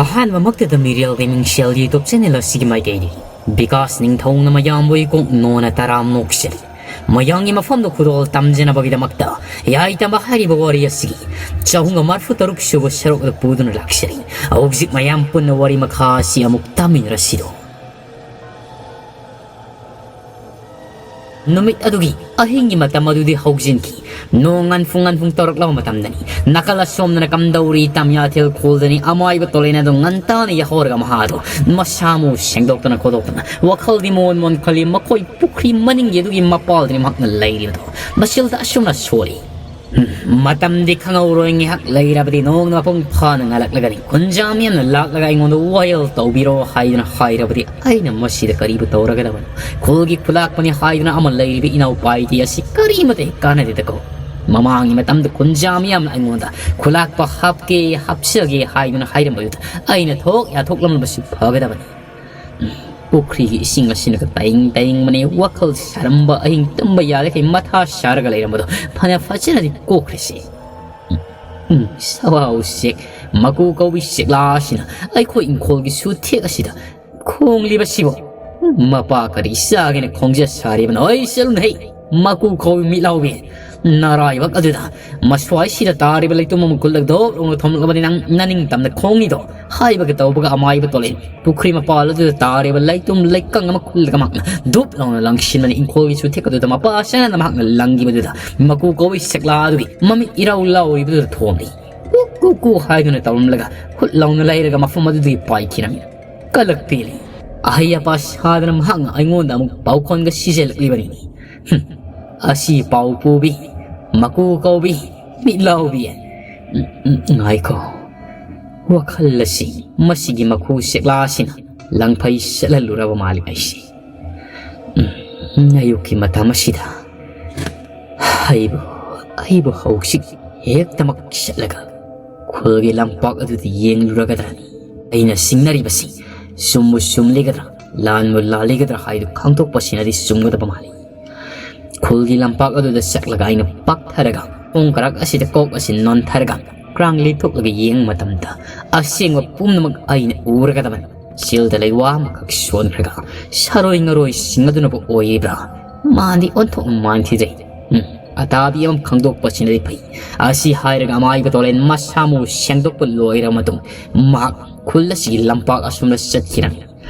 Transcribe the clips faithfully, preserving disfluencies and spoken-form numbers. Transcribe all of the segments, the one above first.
ꯑꯍꯥꯟꯕꯃꯛꯇꯗ ꯃꯤꯔꯦꯜꯒꯤ ꯃꯤꯡꯁꯦꯜ YouTube channel ꯑꯁꯤꯒꯤ ꯃꯥꯏꯀꯩꯗꯒꯤ ꯕꯤꯀꯥꯁ ꯅꯤꯡꯊꯧꯅ ꯃꯌꯥꯝꯕꯨ ꯏꯀꯣꯛ ꯅꯣꯟꯅ ꯇꯔꯥꯝ ꯅꯣꯛꯆꯔꯤ꯫ ꯃꯌꯥꯝꯒꯤ ꯃꯐꯝꯗ ꯈꯨꯗꯣꯜ ꯇꯝꯖꯅꯕꯒꯤꯗꯃꯛꯇ ꯌꯥꯏꯇꯝꯕ ꯍꯥꯏꯔꯤꯕ ꯋꯥꯔꯤ ꯑꯁꯤꯒꯤ ꯆꯍꯨꯝꯒ ꯃꯔꯤꯐꯨ ꯇꯔꯨꯛ ꯁꯨꯕ ꯁꯔꯨꯛ ꯑꯗꯨ ꯄꯨꯗꯨꯅ ꯂꯥꯛꯆꯔꯤ꯫ ꯍꯧꯖꯤꯛ ꯃꯌꯥꯝ ꯄꯨꯟꯅ ꯋꯥꯔꯤ ꯃꯈꯥ ꯑꯁꯤ ꯑꯃꯨꯛ ꯇꯥꯃꯤꯟꯅꯔꯁꯤꯗꯣ꯫ ꯅꯨꯃꯤꯠ ꯑꯗꯨꯒꯤ ꯑꯍꯤꯡꯒꯤ ꯃꯇꯝ ꯑꯗꯨꯗꯤ ꯍꯧꯖꯤꯟꯈꯤ꯫ ꯅꯣꯡ ꯉꯟꯐꯨꯡ ꯉꯟꯐꯨꯡ ꯇꯧꯔꯛꯂꯕ ꯃꯇꯝꯗꯅꯤ꯫ ꯅꯥꯀꯜ ꯑꯁꯣꯝꯗꯅ ꯀꯝꯗꯧꯔꯤ ꯇꯝꯌꯥꯊꯦꯜ ꯈꯣꯜꯗꯅꯤ ꯑꯃꯥꯏꯕ ꯇꯣꯂꯦꯟ ꯑꯗꯨ ꯉꯟꯇꯥꯅ ꯌꯥꯍꯧꯔꯒ ꯃꯍꯥꯗꯣ ꯃꯁꯥ ꯃꯎ ꯁꯦꯡꯗꯣꯛꯇꯅ ꯈꯣꯠꯇꯣꯛꯇꯅ ꯋꯥꯈꯜꯗꯤ ꯃꯣꯟ ꯃꯣꯟ ꯈꯜꯂꯤ꯫ ꯃꯈꯣꯏ ꯄꯨꯈ꯭ꯔꯤ ꯃꯅꯤꯡꯒꯤ ꯑꯗꯨꯒꯤ ꯃꯄꯥꯜꯗꯅꯤ ꯃꯍꯥꯛꯅ ꯂꯩꯔꯤꯕꯗꯣ꯫ ꯃꯁꯤꯜꯗ ꯑꯁꯨꯝꯅ ꯁꯣꯜꯂꯤ꯫ ꯎꯝ, ꯃꯇꯝꯗꯤ ꯈꯪꯍꯧꯔꯣꯏ, ꯉꯥꯏꯍꯥꯛ ꯂꯩꯔꯕꯗꯤ ꯅꯣꯡꯅ ꯃꯄꯨꯡ ꯐꯥꯅ ꯉꯥꯜꯂꯛꯂꯒꯅꯤ꯫ ꯈꯨꯟꯖꯥ ꯃꯤꯌꯥꯝꯅ ꯂꯥꯛꯂꯒ ꯑꯩꯉꯣꯟꯗ ꯋꯥꯌꯦꯜ ꯇꯧꯕꯤꯔꯣ ꯍꯥꯏꯗꯨꯅ ꯍꯥꯏꯔꯕꯗꯤ ꯑꯩꯅ ꯃꯁꯤꯗ ꯀꯔꯤꯕꯨ ꯇꯧꯔꯒꯗꯕꯅꯣ? ꯈꯨꯜꯒꯤ ꯈꯨꯂꯥꯛꯄꯅꯤ ꯍꯥꯏꯗꯨꯅ ꯑꯃ ꯂꯩꯔꯤꯕ ꯏꯅꯥꯎ ꯄꯥꯏꯗꯤ ꯑꯁꯤ ꯀꯔꯤꯃꯇ ꯍꯦꯛ ꯀꯥꯟꯅꯗꯦꯗꯀꯣ꯫ ꯃꯃꯥꯡꯒꯤ ꯃꯇꯝꯗ ꯈꯨꯟꯖꯥ ꯃꯤꯌꯥꯝꯅ ꯑꯩꯉꯣꯟꯗ ꯈꯨꯂꯥꯛꯄ ꯍꯥꯞꯀꯦ, ꯍꯥꯞꯆꯒꯦ ꯍꯥꯏꯗꯨꯅ ꯍꯥꯏꯔꯝꯕꯗꯨꯗ ꯑꯩꯅ ꯊꯣꯛ ꯌꯥꯊꯣꯛꯂꯝꯂꯕꯁꯤ ꯐꯒꯗꯕꯅꯤ꯫ ꯄꯨꯈ꯭ꯔꯤꯒꯤ ꯏꯁꯤꯡ ꯑꯁꯤꯅꯒ ꯇꯥꯏꯪ ꯇꯥꯏꯪꯕꯅꯦ꯫ ꯋꯥꯈꯜ ꯁꯥꯔꯝꯕ, ꯑꯍꯤꯡ ꯇꯨꯝꯕ ꯌꯥꯗꯈꯩ ꯃꯊꯥ ꯁꯥꯔꯒ ꯂꯩꯔꯝꯕꯗꯣ ꯐꯅ ꯐꯖꯅꯗꯤ ꯀꯣꯛꯈ꯭ꯔꯦꯁꯦ꯫ ꯎꯝ, ꯁꯋꯥ ꯎꯆꯦꯛ, ꯃꯀꯨ ꯀꯧꯕꯤ ꯆꯦꯛꯂꯥ ꯑꯁꯤꯅ ꯑꯩꯈꯣꯏ ꯏꯪꯈꯣꯜꯒꯤ ꯁꯨꯊꯦꯛ ꯑꯁꯤꯗ ꯈꯣꯡꯂꯤꯕꯁꯤꯕꯨ ꯃꯄꯥ ꯀꯔꯤ ꯆꯥꯒꯦꯅ ꯈꯣꯡꯖ ꯁꯥꯔꯤꯕꯅꯣ? ꯑꯩ ꯆꯠꯂꯨꯅ ꯍꯩ, ꯃꯀꯨ ꯈꯣꯏ ꯃꯤꯠ ꯂꯥꯎꯕꯤ꯫ ꯅꯔꯥꯏꯕꯛ ꯑꯗꯨꯗ ꯃꯁ꯭ꯋꯥꯏꯁꯤꯗ ꯇꯥꯔꯤꯕ ꯂꯩꯇꯨꯝ ꯑꯃ ꯈꯨꯜꯂꯒ ꯙꯣꯛ ꯂꯥꯎꯅ ꯊꯣꯝꯂꯛꯂꯕꯗꯤ ꯅꯪ ꯅꯅꯤꯡ ꯇꯝꯅ ꯈꯣꯡꯅꯤꯗꯣ ꯍꯥꯏꯕꯒ ꯇꯧꯕꯒ ꯑꯃꯥꯏꯕ ꯇꯣꯂꯦꯟ ꯄꯨꯈ꯭ꯔꯤ ꯃꯄꯥꯜ ꯑꯗꯨꯗ ꯇꯥꯔꯤꯕ ꯂꯩꯇꯨꯝ ꯂꯩꯀꯪ ꯑꯃ ꯈꯨꯜꯂꯒ ꯃꯍꯥꯛꯅ ꯙꯨꯞ ꯂꯥꯎꯅ ꯂꯪꯁꯤꯟꯕꯅꯤ꯫ ꯏꯪꯈꯣꯜꯒꯤ ꯆꯨꯊꯦꯛ ꯑꯗꯨꯗ ꯃꯄꯥ ꯆꯥꯅꯅ ꯃꯍꯥꯛꯅ ꯂꯪꯈꯤꯕꯗꯨꯗ ꯃꯀꯨ ꯀꯧꯕꯤ ꯁꯦꯛꯂꯥ ꯑꯗꯨꯒꯤ ꯃꯃꯤꯠ ꯏꯔꯥꯎ ꯂꯥꯎꯔꯤꯕꯗꯨꯗ ꯊꯣꯝꯂꯤ꯫ ꯀꯨ ꯀꯨ ꯀꯨ ꯍꯥꯏꯗꯨꯅ ꯇꯧꯔꯝꯂꯒ ꯍꯨꯠ ꯂꯥꯎꯅ ꯂꯩꯔꯒ ꯃꯐꯝ ꯑꯗꯨꯗꯒꯤ ꯄꯥꯏꯈꯤꯔꯝꯃꯤ꯫ ꯀꯂꯛ ꯄꯦꯜꯂꯤ꯫ ꯑꯍꯩ ꯑꯄꯥ ꯁꯥꯗꯅ ꯃꯍꯥꯛꯅ ꯑꯩꯉꯣꯟꯗ ꯑꯃꯨꯛ ꯄꯥꯎꯈꯣꯟꯒ ꯁꯤꯖꯤꯜꯂꯛꯂꯤꯕꯅꯤꯅꯦ꯫ ꯍꯨꯝ, ꯑꯁꯤ ꯄꯥꯎ ꯄꯨꯕꯤ, ꯃꯀꯨ ꯀꯧꯕꯤ, ꯃꯤꯠ ꯂꯥꯎꯕꯤ꯫ ꯎꯝ, ꯎꯝ, ꯉꯥꯏꯈꯣ꯫ ꯋꯥꯈꯜ ꯑꯁꯤ ꯃꯁꯤꯒꯤ ꯃꯈꯨ ꯁꯦꯛꯂꯥ ꯑꯁꯤꯅ ꯂꯪꯐꯩ ꯆꯠꯍꯜꯂꯨꯔꯕ ꯃꯥꯜꯂꯤ ꯑꯩꯁꯦ꯫ ꯎꯝ, ꯑꯌꯨꯛꯀꯤ ꯃꯇꯝ ꯑꯁꯤꯗ ꯑꯩꯕꯨ, ꯑꯩꯕꯨ ꯍꯧꯖꯤꯛ ꯍꯦꯛꯇꯃꯛ ꯆꯠꯂꯒ ꯈꯨꯜꯒꯤ ꯂꯝꯄꯥꯛ ꯑꯗꯨꯗ ꯌꯦꯡꯂꯨꯔꯒꯗ꯭ꯔꯅꯤ? ꯑꯩꯅ ꯆꯤꯡꯅꯔꯤꯕꯁꯤ ꯆꯨꯝꯕꯨ ꯆꯨꯝꯂꯤꯒꯗ꯭ꯔꯥ, ꯂꯥꯟꯕꯨ ꯂꯥꯜꯂꯤꯒꯗ꯭ꯔꯥ ꯍꯥꯏꯗꯨ ꯈꯪꯗꯣꯛꯄꯁꯤꯅꯗꯤ ꯆꯨꯝꯒꯗꯕ ꯃꯥꯜꯂꯤ꯫ ꯈꯨꯜꯒꯤ ꯂꯝꯄꯥꯛ ꯑꯗꯨꯗ ꯆꯠꯂꯒ ꯑꯩꯅ ꯄꯥꯛꯊꯔꯒ ꯈꯣꯡ ꯀꯔꯛ ꯑꯁꯤꯗ ꯀꯣꯛ ꯑꯁꯤ ꯅꯣꯟꯊꯔꯒ ꯀ꯭ꯔꯥꯡ ꯂꯤꯊꯣꯛꯂꯒ ꯌꯦꯡꯕ ꯃꯇꯝꯗ ꯑꯁꯦꯡꯕ ꯄꯨꯝꯅꯃꯛ ꯑꯩꯅ ꯎꯔꯒꯗꯕꯅꯤ꯫ ꯆꯤꯜꯗ ꯂꯩꯋꯥ ꯑꯃꯈꯛ ꯁꯣꯟꯈ꯭ꯔꯒ ꯁꯥꯔꯣꯏ ꯉꯔꯣꯏ ꯁꯤꯡ ꯑꯗꯨꯅꯕꯨ ꯑꯣꯏꯔꯤꯕ꯭ꯔꯥ? ꯃꯥꯗꯤ ꯑꯣꯟꯊꯣꯛꯅ ꯃꯥꯟꯈꯤꯗ꯭ꯔꯦ꯫ ꯎꯝ, ꯑꯇꯥꯕꯤ ꯑꯃ ꯈꯪꯗꯣꯛꯄꯁꯤꯅꯗꯤ ꯐꯩ꯫ ꯑꯁꯤ ꯍꯥꯏꯔꯒ ꯑꯃꯥꯏꯕ ꯇꯣꯂꯦꯟ ꯃꯁꯥ ꯃꯎ ꯁꯦꯡꯗꯣꯛꯄ ꯂꯣꯏꯔꯕ ꯃꯇꯨꯡ ꯃꯍꯥꯛ ꯈꯨꯜ ꯑꯁꯤꯒꯤ ꯂꯝꯄꯥꯛ ꯑꯁꯣꯝꯗ ꯆꯠꯈꯤꯔꯝꯃꯤ꯫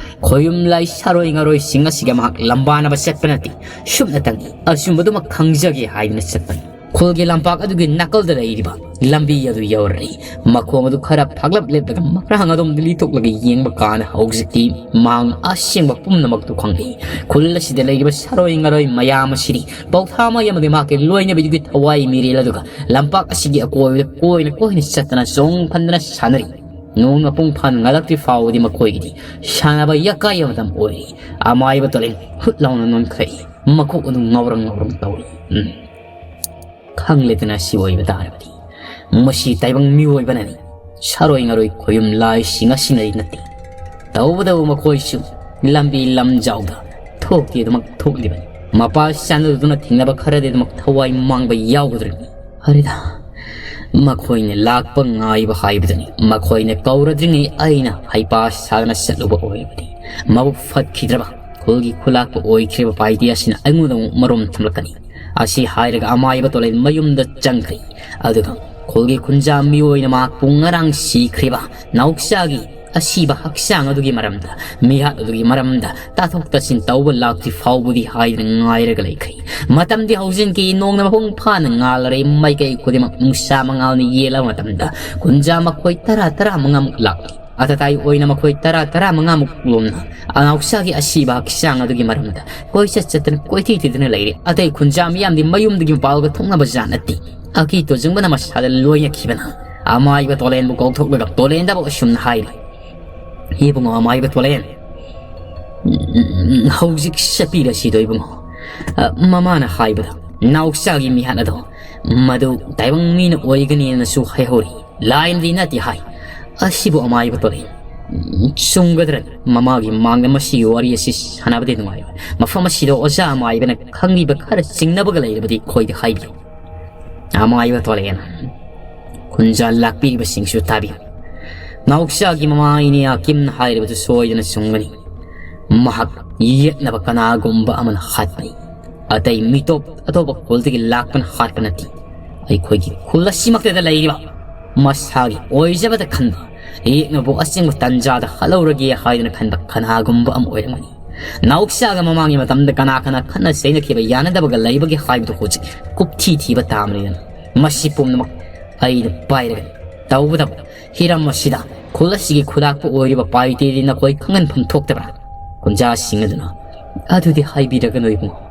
ꯈꯣꯌꯨꯝ ꯂꯥꯏ ꯁꯥꯔꯣꯏ ꯉꯔꯣꯏꯁꯤꯡ ꯑꯁꯤꯒ ꯃꯍꯥꯛ ꯂꯝꯕꯥꯅꯕ ꯆꯠꯄ ꯅꯠꯇꯦ꯫ ꯁꯨꯞꯅꯇꯪꯒꯤ ꯑꯆꯨꯝꯕꯗꯨꯃꯛ ꯈꯪꯖꯒꯦ ꯍꯥꯏꯗꯨꯅ ꯆꯠꯄꯅꯤ꯫ ꯈꯨꯜꯒꯤ ꯂꯝꯄꯥꯛ ꯑꯗꯨꯒꯤ ꯅꯥꯀꯜꯗ ꯂꯩꯔꯤꯕ ꯂꯝꯕꯤ ꯑꯗꯨ ꯌꯧꯔꯛꯏ꯫ ꯃꯈꯣꯡ ꯑꯗꯨ ꯈꯔ ꯐꯥꯛꯂꯞ ꯂꯦꯞꯂꯒ ꯃꯈ꯭ꯔꯥꯡ ꯑꯗꯣꯝꯗ ꯂꯤꯊꯣꯛꯂꯒ ꯌꯦꯡꯕ ꯀꯥꯟꯗ ꯍꯧꯖꯤꯛꯇꯤ ꯃꯍꯥꯛꯅ ꯑꯁꯦꯡꯕ ꯄꯨꯝꯅꯃꯛꯇꯨ ꯈꯪꯂꯛꯏ꯫ ꯈꯨꯜ ꯑꯁꯤꯗ ꯂꯩꯔꯤꯕ ꯁꯥꯔꯣꯏ ꯉꯔꯣꯏ ꯃꯌꯥꯝ ꯑꯁꯤꯗꯤ ꯄꯧꯊꯥꯃꯩ ꯑꯃꯗꯤ ꯃꯍꯥꯛꯀꯤ ꯂꯣꯏꯅꯕꯤꯗꯨꯒꯤ ꯊꯋꯥꯏ ꯃꯤꯔꯦꯜ ꯑꯗꯨꯒ ꯂꯝꯄꯥꯛ ꯑꯁꯤꯒꯤ ꯑꯀꯣꯏꯕꯗ ꯀꯣꯏꯅ ꯀꯣꯏꯅ ꯆꯠꯇꯅ ꯆꯣꯡ ꯐꯟꯗꯅ ꯁꯥꯟꯅꯔꯤ꯫ ꯅꯣꯡ ꯃꯄꯨꯡ ꯐꯥꯅ ꯉꯥꯜꯂꯛꯇ꯭ꯔꯤ ꯐꯥꯎꯕꯗꯤ ꯃꯈꯣꯏꯒꯤꯗꯤ ꯁꯥꯟꯅꯕ ꯌꯥꯀꯥꯏꯕ ꯃꯇꯝ ꯑꯣꯏꯔꯤ꯫ ꯑꯃꯥꯏꯕ ꯇꯣꯂꯦꯟ ꯍꯨꯠ ꯂꯥꯎꯅ ꯅꯣꯟꯈꯠꯂꯛꯏ꯫ ꯃꯀꯣꯛ ꯑꯗꯨ ꯉꯥꯎꯔꯪ ꯉꯥꯎꯔꯪ ꯇꯧꯔꯤ꯫ ꯎꯝ꯫ ꯈꯪꯂꯦꯗꯅ ꯁꯤ ꯑꯣꯏꯕ ꯇꯥꯔꯕꯗꯤ ꯃꯁꯤ ꯇꯥꯏꯕꯪ ꯃꯤꯑꯣꯏꯕꯅꯅꯤ꯫ ꯁꯥꯔꯣꯏ ꯉꯔꯣꯏ ꯈꯣꯌꯨꯝ ꯂꯥꯏꯁꯤꯡ ꯑꯁꯤꯅꯗꯤ ꯅꯠꯇꯦ꯫ ꯇꯧꯕꯇꯕꯨ ꯃꯈꯣꯏꯁꯨ ꯂꯝꯕꯤ ꯂꯝꯖꯥꯎꯗ ꯊꯣꯛꯇꯦ ꯑꯗꯨꯃꯛ ꯊꯣꯛꯂꯤꯕꯅꯤ꯫ ꯃꯄꯥ ꯆꯥꯟꯅꯗꯨꯅ ꯊꯦꯡꯅꯕ ꯈꯔꯗꯤ ꯑꯗꯨꯃꯛ ꯊꯋꯥꯏ ꯃꯥꯡꯕ ꯌꯥꯎꯒꯗꯧꯔꯤꯕꯅꯤ꯫ ꯐꯔꯦꯗ, ꯃꯈꯣꯏꯅ ꯂꯥꯛꯄ ꯉꯥꯏꯕ ꯍꯥꯏꯕꯗꯨꯅꯤ꯫ ꯃꯈꯣꯏꯅ ꯀꯧꯔꯗ꯭ꯔꯤꯉꯩ ꯑꯩꯅ ꯍꯩꯄꯥ ꯁꯥꯗꯅ ꯆꯠꯂꯨꯕ ꯑꯣꯏꯔꯕꯗꯤ ꯃꯕꯨꯛ ꯐꯠꯈꯤꯗ꯭ꯔꯕ ꯈꯨꯜꯒꯤ ꯈꯨꯂꯥꯛꯄ ꯑꯣꯏꯈ꯭ꯔꯤꯕ ꯄꯥꯏꯗꯤ ꯑꯁꯤꯅ ꯑꯩꯉꯣꯟꯗ ꯑꯃꯨꯛ ꯃꯔꯣꯝ ꯊꯝꯂꯛꯀꯅꯤ꯫ ꯑꯁꯤ ꯍꯥꯏꯔꯒ ꯑꯃꯥꯏꯕ ꯇꯣꯂꯦꯟ ꯃꯌꯨꯝꯗ ꯆꯪꯈ꯭ꯔꯦ꯫ ꯑꯗꯨꯒ ꯈꯨꯜꯒꯤ ꯈꯨꯟꯖꯥ ꯃꯤꯑꯣꯏꯅ ꯃꯍꯥꯛꯄꯨ ꯉꯔꯥꯡ ꯁꯤꯈ꯭ꯔꯤꯕ ꯅꯥꯎꯆꯥꯒꯤ ꯑꯁꯤꯕ ꯍꯛꯆꯥꯡ ꯑꯗꯨꯒꯤ ꯃꯔꯝꯗ, ꯃꯤꯍꯥꯠ ꯑꯗꯨꯒꯤ ꯃꯔꯝꯗ ꯇꯥꯊꯣꯛ ꯇꯥꯁꯤꯟ ꯇꯧꯕ ꯂꯥꯛꯇ꯭ꯔꯤ ꯐꯥꯎꯕꯗꯤ ꯍꯥꯏꯗꯅ ꯉꯥꯏꯔꯒ ꯂꯩꯈ꯭ꯔꯦ꯫ ꯃꯇꯝꯗꯤ ꯍꯧꯖꯤꯟꯈꯤ꯫ ꯅꯣꯡꯅ ꯃꯄꯨꯡ ꯐꯥꯅ ꯉꯥꯜꯂꯔꯦ꯫ ꯃꯥꯏꯀꯩ ꯈꯨꯗꯤꯡꯃꯛ ꯅꯨꯡꯁꯥ ꯃꯉꯥꯜꯅ ꯌꯦꯜꯂꯕ ꯃꯇꯝꯗ ꯈꯨꯟꯖꯥ ꯃꯈꯣꯏ ꯇꯔꯥ ꯇꯔꯥ ꯃꯉꯥꯃꯨꯛ ꯂꯥꯛꯂꯤ꯫ ꯑꯇꯇꯥꯏ ꯑꯣꯏꯅ ꯃꯈꯣꯏ ꯇꯔꯥ ꯇꯔꯥ ꯃꯉꯥꯃꯨꯛ ꯂꯣꯝꯅ ꯑꯅꯥꯎꯆꯥꯒꯤ ꯑꯁꯤꯕ ꯍꯛꯆꯥꯡ ꯑꯗꯨꯒꯤ ꯃꯔꯝꯗ ꯀꯣꯏꯆꯠ ꯆꯠꯇꯅ ꯀꯣꯏꯊꯤ ꯊꯤꯗꯨꯅ ꯂꯩꯔꯦ꯫ ꯑꯇꯩ ꯈꯨꯟꯖꯥ ꯃꯤꯌꯥꯝꯗꯤ ꯃꯌꯨꯝꯗꯒꯤ ꯃꯄꯥꯜꯒ ꯊꯣꯛꯅꯕ ꯖꯥꯠ ꯅꯠꯇꯦ꯫ ꯑꯀꯤ ꯇꯨꯖꯨꯡꯕꯅ ꯃꯁꯥꯗ ꯂꯣꯏꯅꯈꯤꯕꯅ ꯑꯃꯥꯏꯕ ꯇꯣꯂꯦꯟꯕꯨ ꯀꯧꯊꯣꯛꯂꯒ ꯇꯣꯂꯦꯟꯗꯕꯨ ꯑꯁꯨꯝꯅ ꯍꯥꯏꯔꯤ, "ꯏꯕꯨꯡꯉꯣ ꯑꯃꯥꯏꯕ ꯇꯣꯂꯦꯟ, ꯎꯝ, ꯍꯧꯖꯤꯛ ꯆꯠꯄꯤꯔꯁꯤꯗꯣ ꯏꯕꯨꯡꯉꯣ꯫ ꯑ, ꯃꯃꯥꯅ ꯍꯥꯏꯕꯗ ꯅꯥꯎꯆꯥꯒꯤ ꯃꯤꯍꯥꯠ ꯑꯗꯣ ꯃꯗꯨ ꯇꯥꯏꯕꯪ ꯃꯤꯅ ꯑꯣꯏꯒꯅꯤꯅꯁꯨ ꯍꯥꯏꯍꯧꯔꯤ꯫ ꯂꯥꯏꯅꯗꯤ ꯅꯠꯇꯦ ꯍꯥꯏ꯫ ꯑꯁꯤꯕꯨ ꯑꯃꯥꯏꯕ ꯇꯣꯂꯦꯟ, ꯎꯝ, ꯆꯨꯝꯒꯗ꯭ꯔꯅꯤ? ꯃꯃꯥꯒꯤ ꯃꯥꯡꯗ ꯃꯁꯤꯒꯤ ꯋꯥꯔꯤ ꯑꯁꯤ ꯁꯥꯟꯅꯕꯗꯤ ꯅꯨꯡꯉꯥꯏꯔꯣꯏ꯫ ꯃꯐꯝ ꯑꯁꯤꯗ ꯑꯣꯖꯥ ꯑꯃꯥꯏꯕꯅ ꯈꯪꯕꯤꯕ ꯈꯔ ꯆꯤꯡꯅꯕꯒ ꯂꯩꯔꯕꯗꯤ ꯑꯩꯈꯣꯏꯗ ꯍꯥꯏꯕꯤꯌꯨ꯫" ꯑꯃꯥꯏꯕ ꯇꯣꯂꯦꯟ, ꯈꯨꯟꯖꯥ ꯂꯥꯛꯄꯤꯔꯤꯕꯁꯤꯡꯁꯨ ꯇꯥꯕꯤꯌꯨ꯫ ꯅꯥꯎꯆꯥꯒꯤ ꯃꯃꯥ ꯏꯅꯦ ꯑꯀꯤꯝꯅ ꯍꯥꯏꯔꯤꯕꯗꯨ ꯁꯣꯏꯗꯅ ꯆꯨꯝꯒꯅꯤ꯫ ꯃꯍꯥꯛ ꯌꯦꯛꯅꯕ ꯀꯅꯥꯒꯨꯝꯕ ꯑꯃꯅ ꯍꯥꯠꯄꯅꯤ꯫ ꯑꯇꯩ ꯃꯤꯇꯣꯞ ꯑꯇꯣꯞꯄ ꯈꯨꯜꯗꯒꯤ ꯂꯥꯛꯄꯅ ꯍꯥꯠꯄ ꯅꯠꯇꯦ꯫ ꯑꯩꯈꯣꯏꯒꯤ ꯈꯨꯜ ꯑꯁꯤꯃꯛꯇꯗ ꯂꯩꯔꯤꯕ, ꯃꯁꯥꯒꯤ ꯑꯣꯏꯖꯕꯗ ꯈꯟꯕ, ꯌꯦꯛꯅꯕꯨ ꯑꯆꯤꯡꯕ ꯇꯟꯖꯥꯗ ꯍꯥꯠꯍꯧꯔꯒꯦ ꯍꯥꯏꯗꯨꯅ ꯈꯟꯕ ꯀꯅꯥꯒꯨꯝꯕ ꯑꯃ ꯑꯣꯏꯔꯝꯒꯅꯤ꯫ ꯅꯥꯎꯆꯥꯒ ꯃꯃꯥꯡꯒꯤ ꯃꯇꯝꯗ ꯀꯅꯥ ꯀꯅꯥ ꯈꯠꯅ ꯆꯩꯅꯈꯤꯕ ꯌꯥꯅꯗꯕꯒ ꯂꯩꯕꯒꯦ ꯍꯥꯏꯕꯗꯨ ꯍꯧꯖꯤꯛ ꯀꯨꯞꯊꯤ ꯊꯤꯕ ꯇꯥꯕꯅꯤꯗꯅ꯫ ꯃꯁꯤ ꯄꯨꯝꯅꯃꯛ ꯑꯩꯅ ꯄꯥꯏꯔꯒꯅꯤ꯫ ꯇꯧꯕꯇꯕꯨ ꯍꯤꯔꯝ ꯑꯁꯤꯗ ꯈꯨꯜ ꯑꯁꯤꯒꯤ ꯈꯨꯂꯥꯛꯄ ꯑꯣꯏꯔꯤꯕ ꯄꯥꯏꯇꯦꯗꯤ ꯅꯈꯣꯏ ꯈꯪꯍꯟꯐꯝ ꯊꯣꯛꯇꯕ꯭ꯔꯥ? ꯀꯨꯟꯖꯥꯁꯤꯡ ꯑꯗꯨꯅ, ꯑꯗꯨꯗꯤ ꯍꯥꯏꯕꯤꯔꯒꯅꯨ ꯏꯕꯨꯡꯉꯣ꯫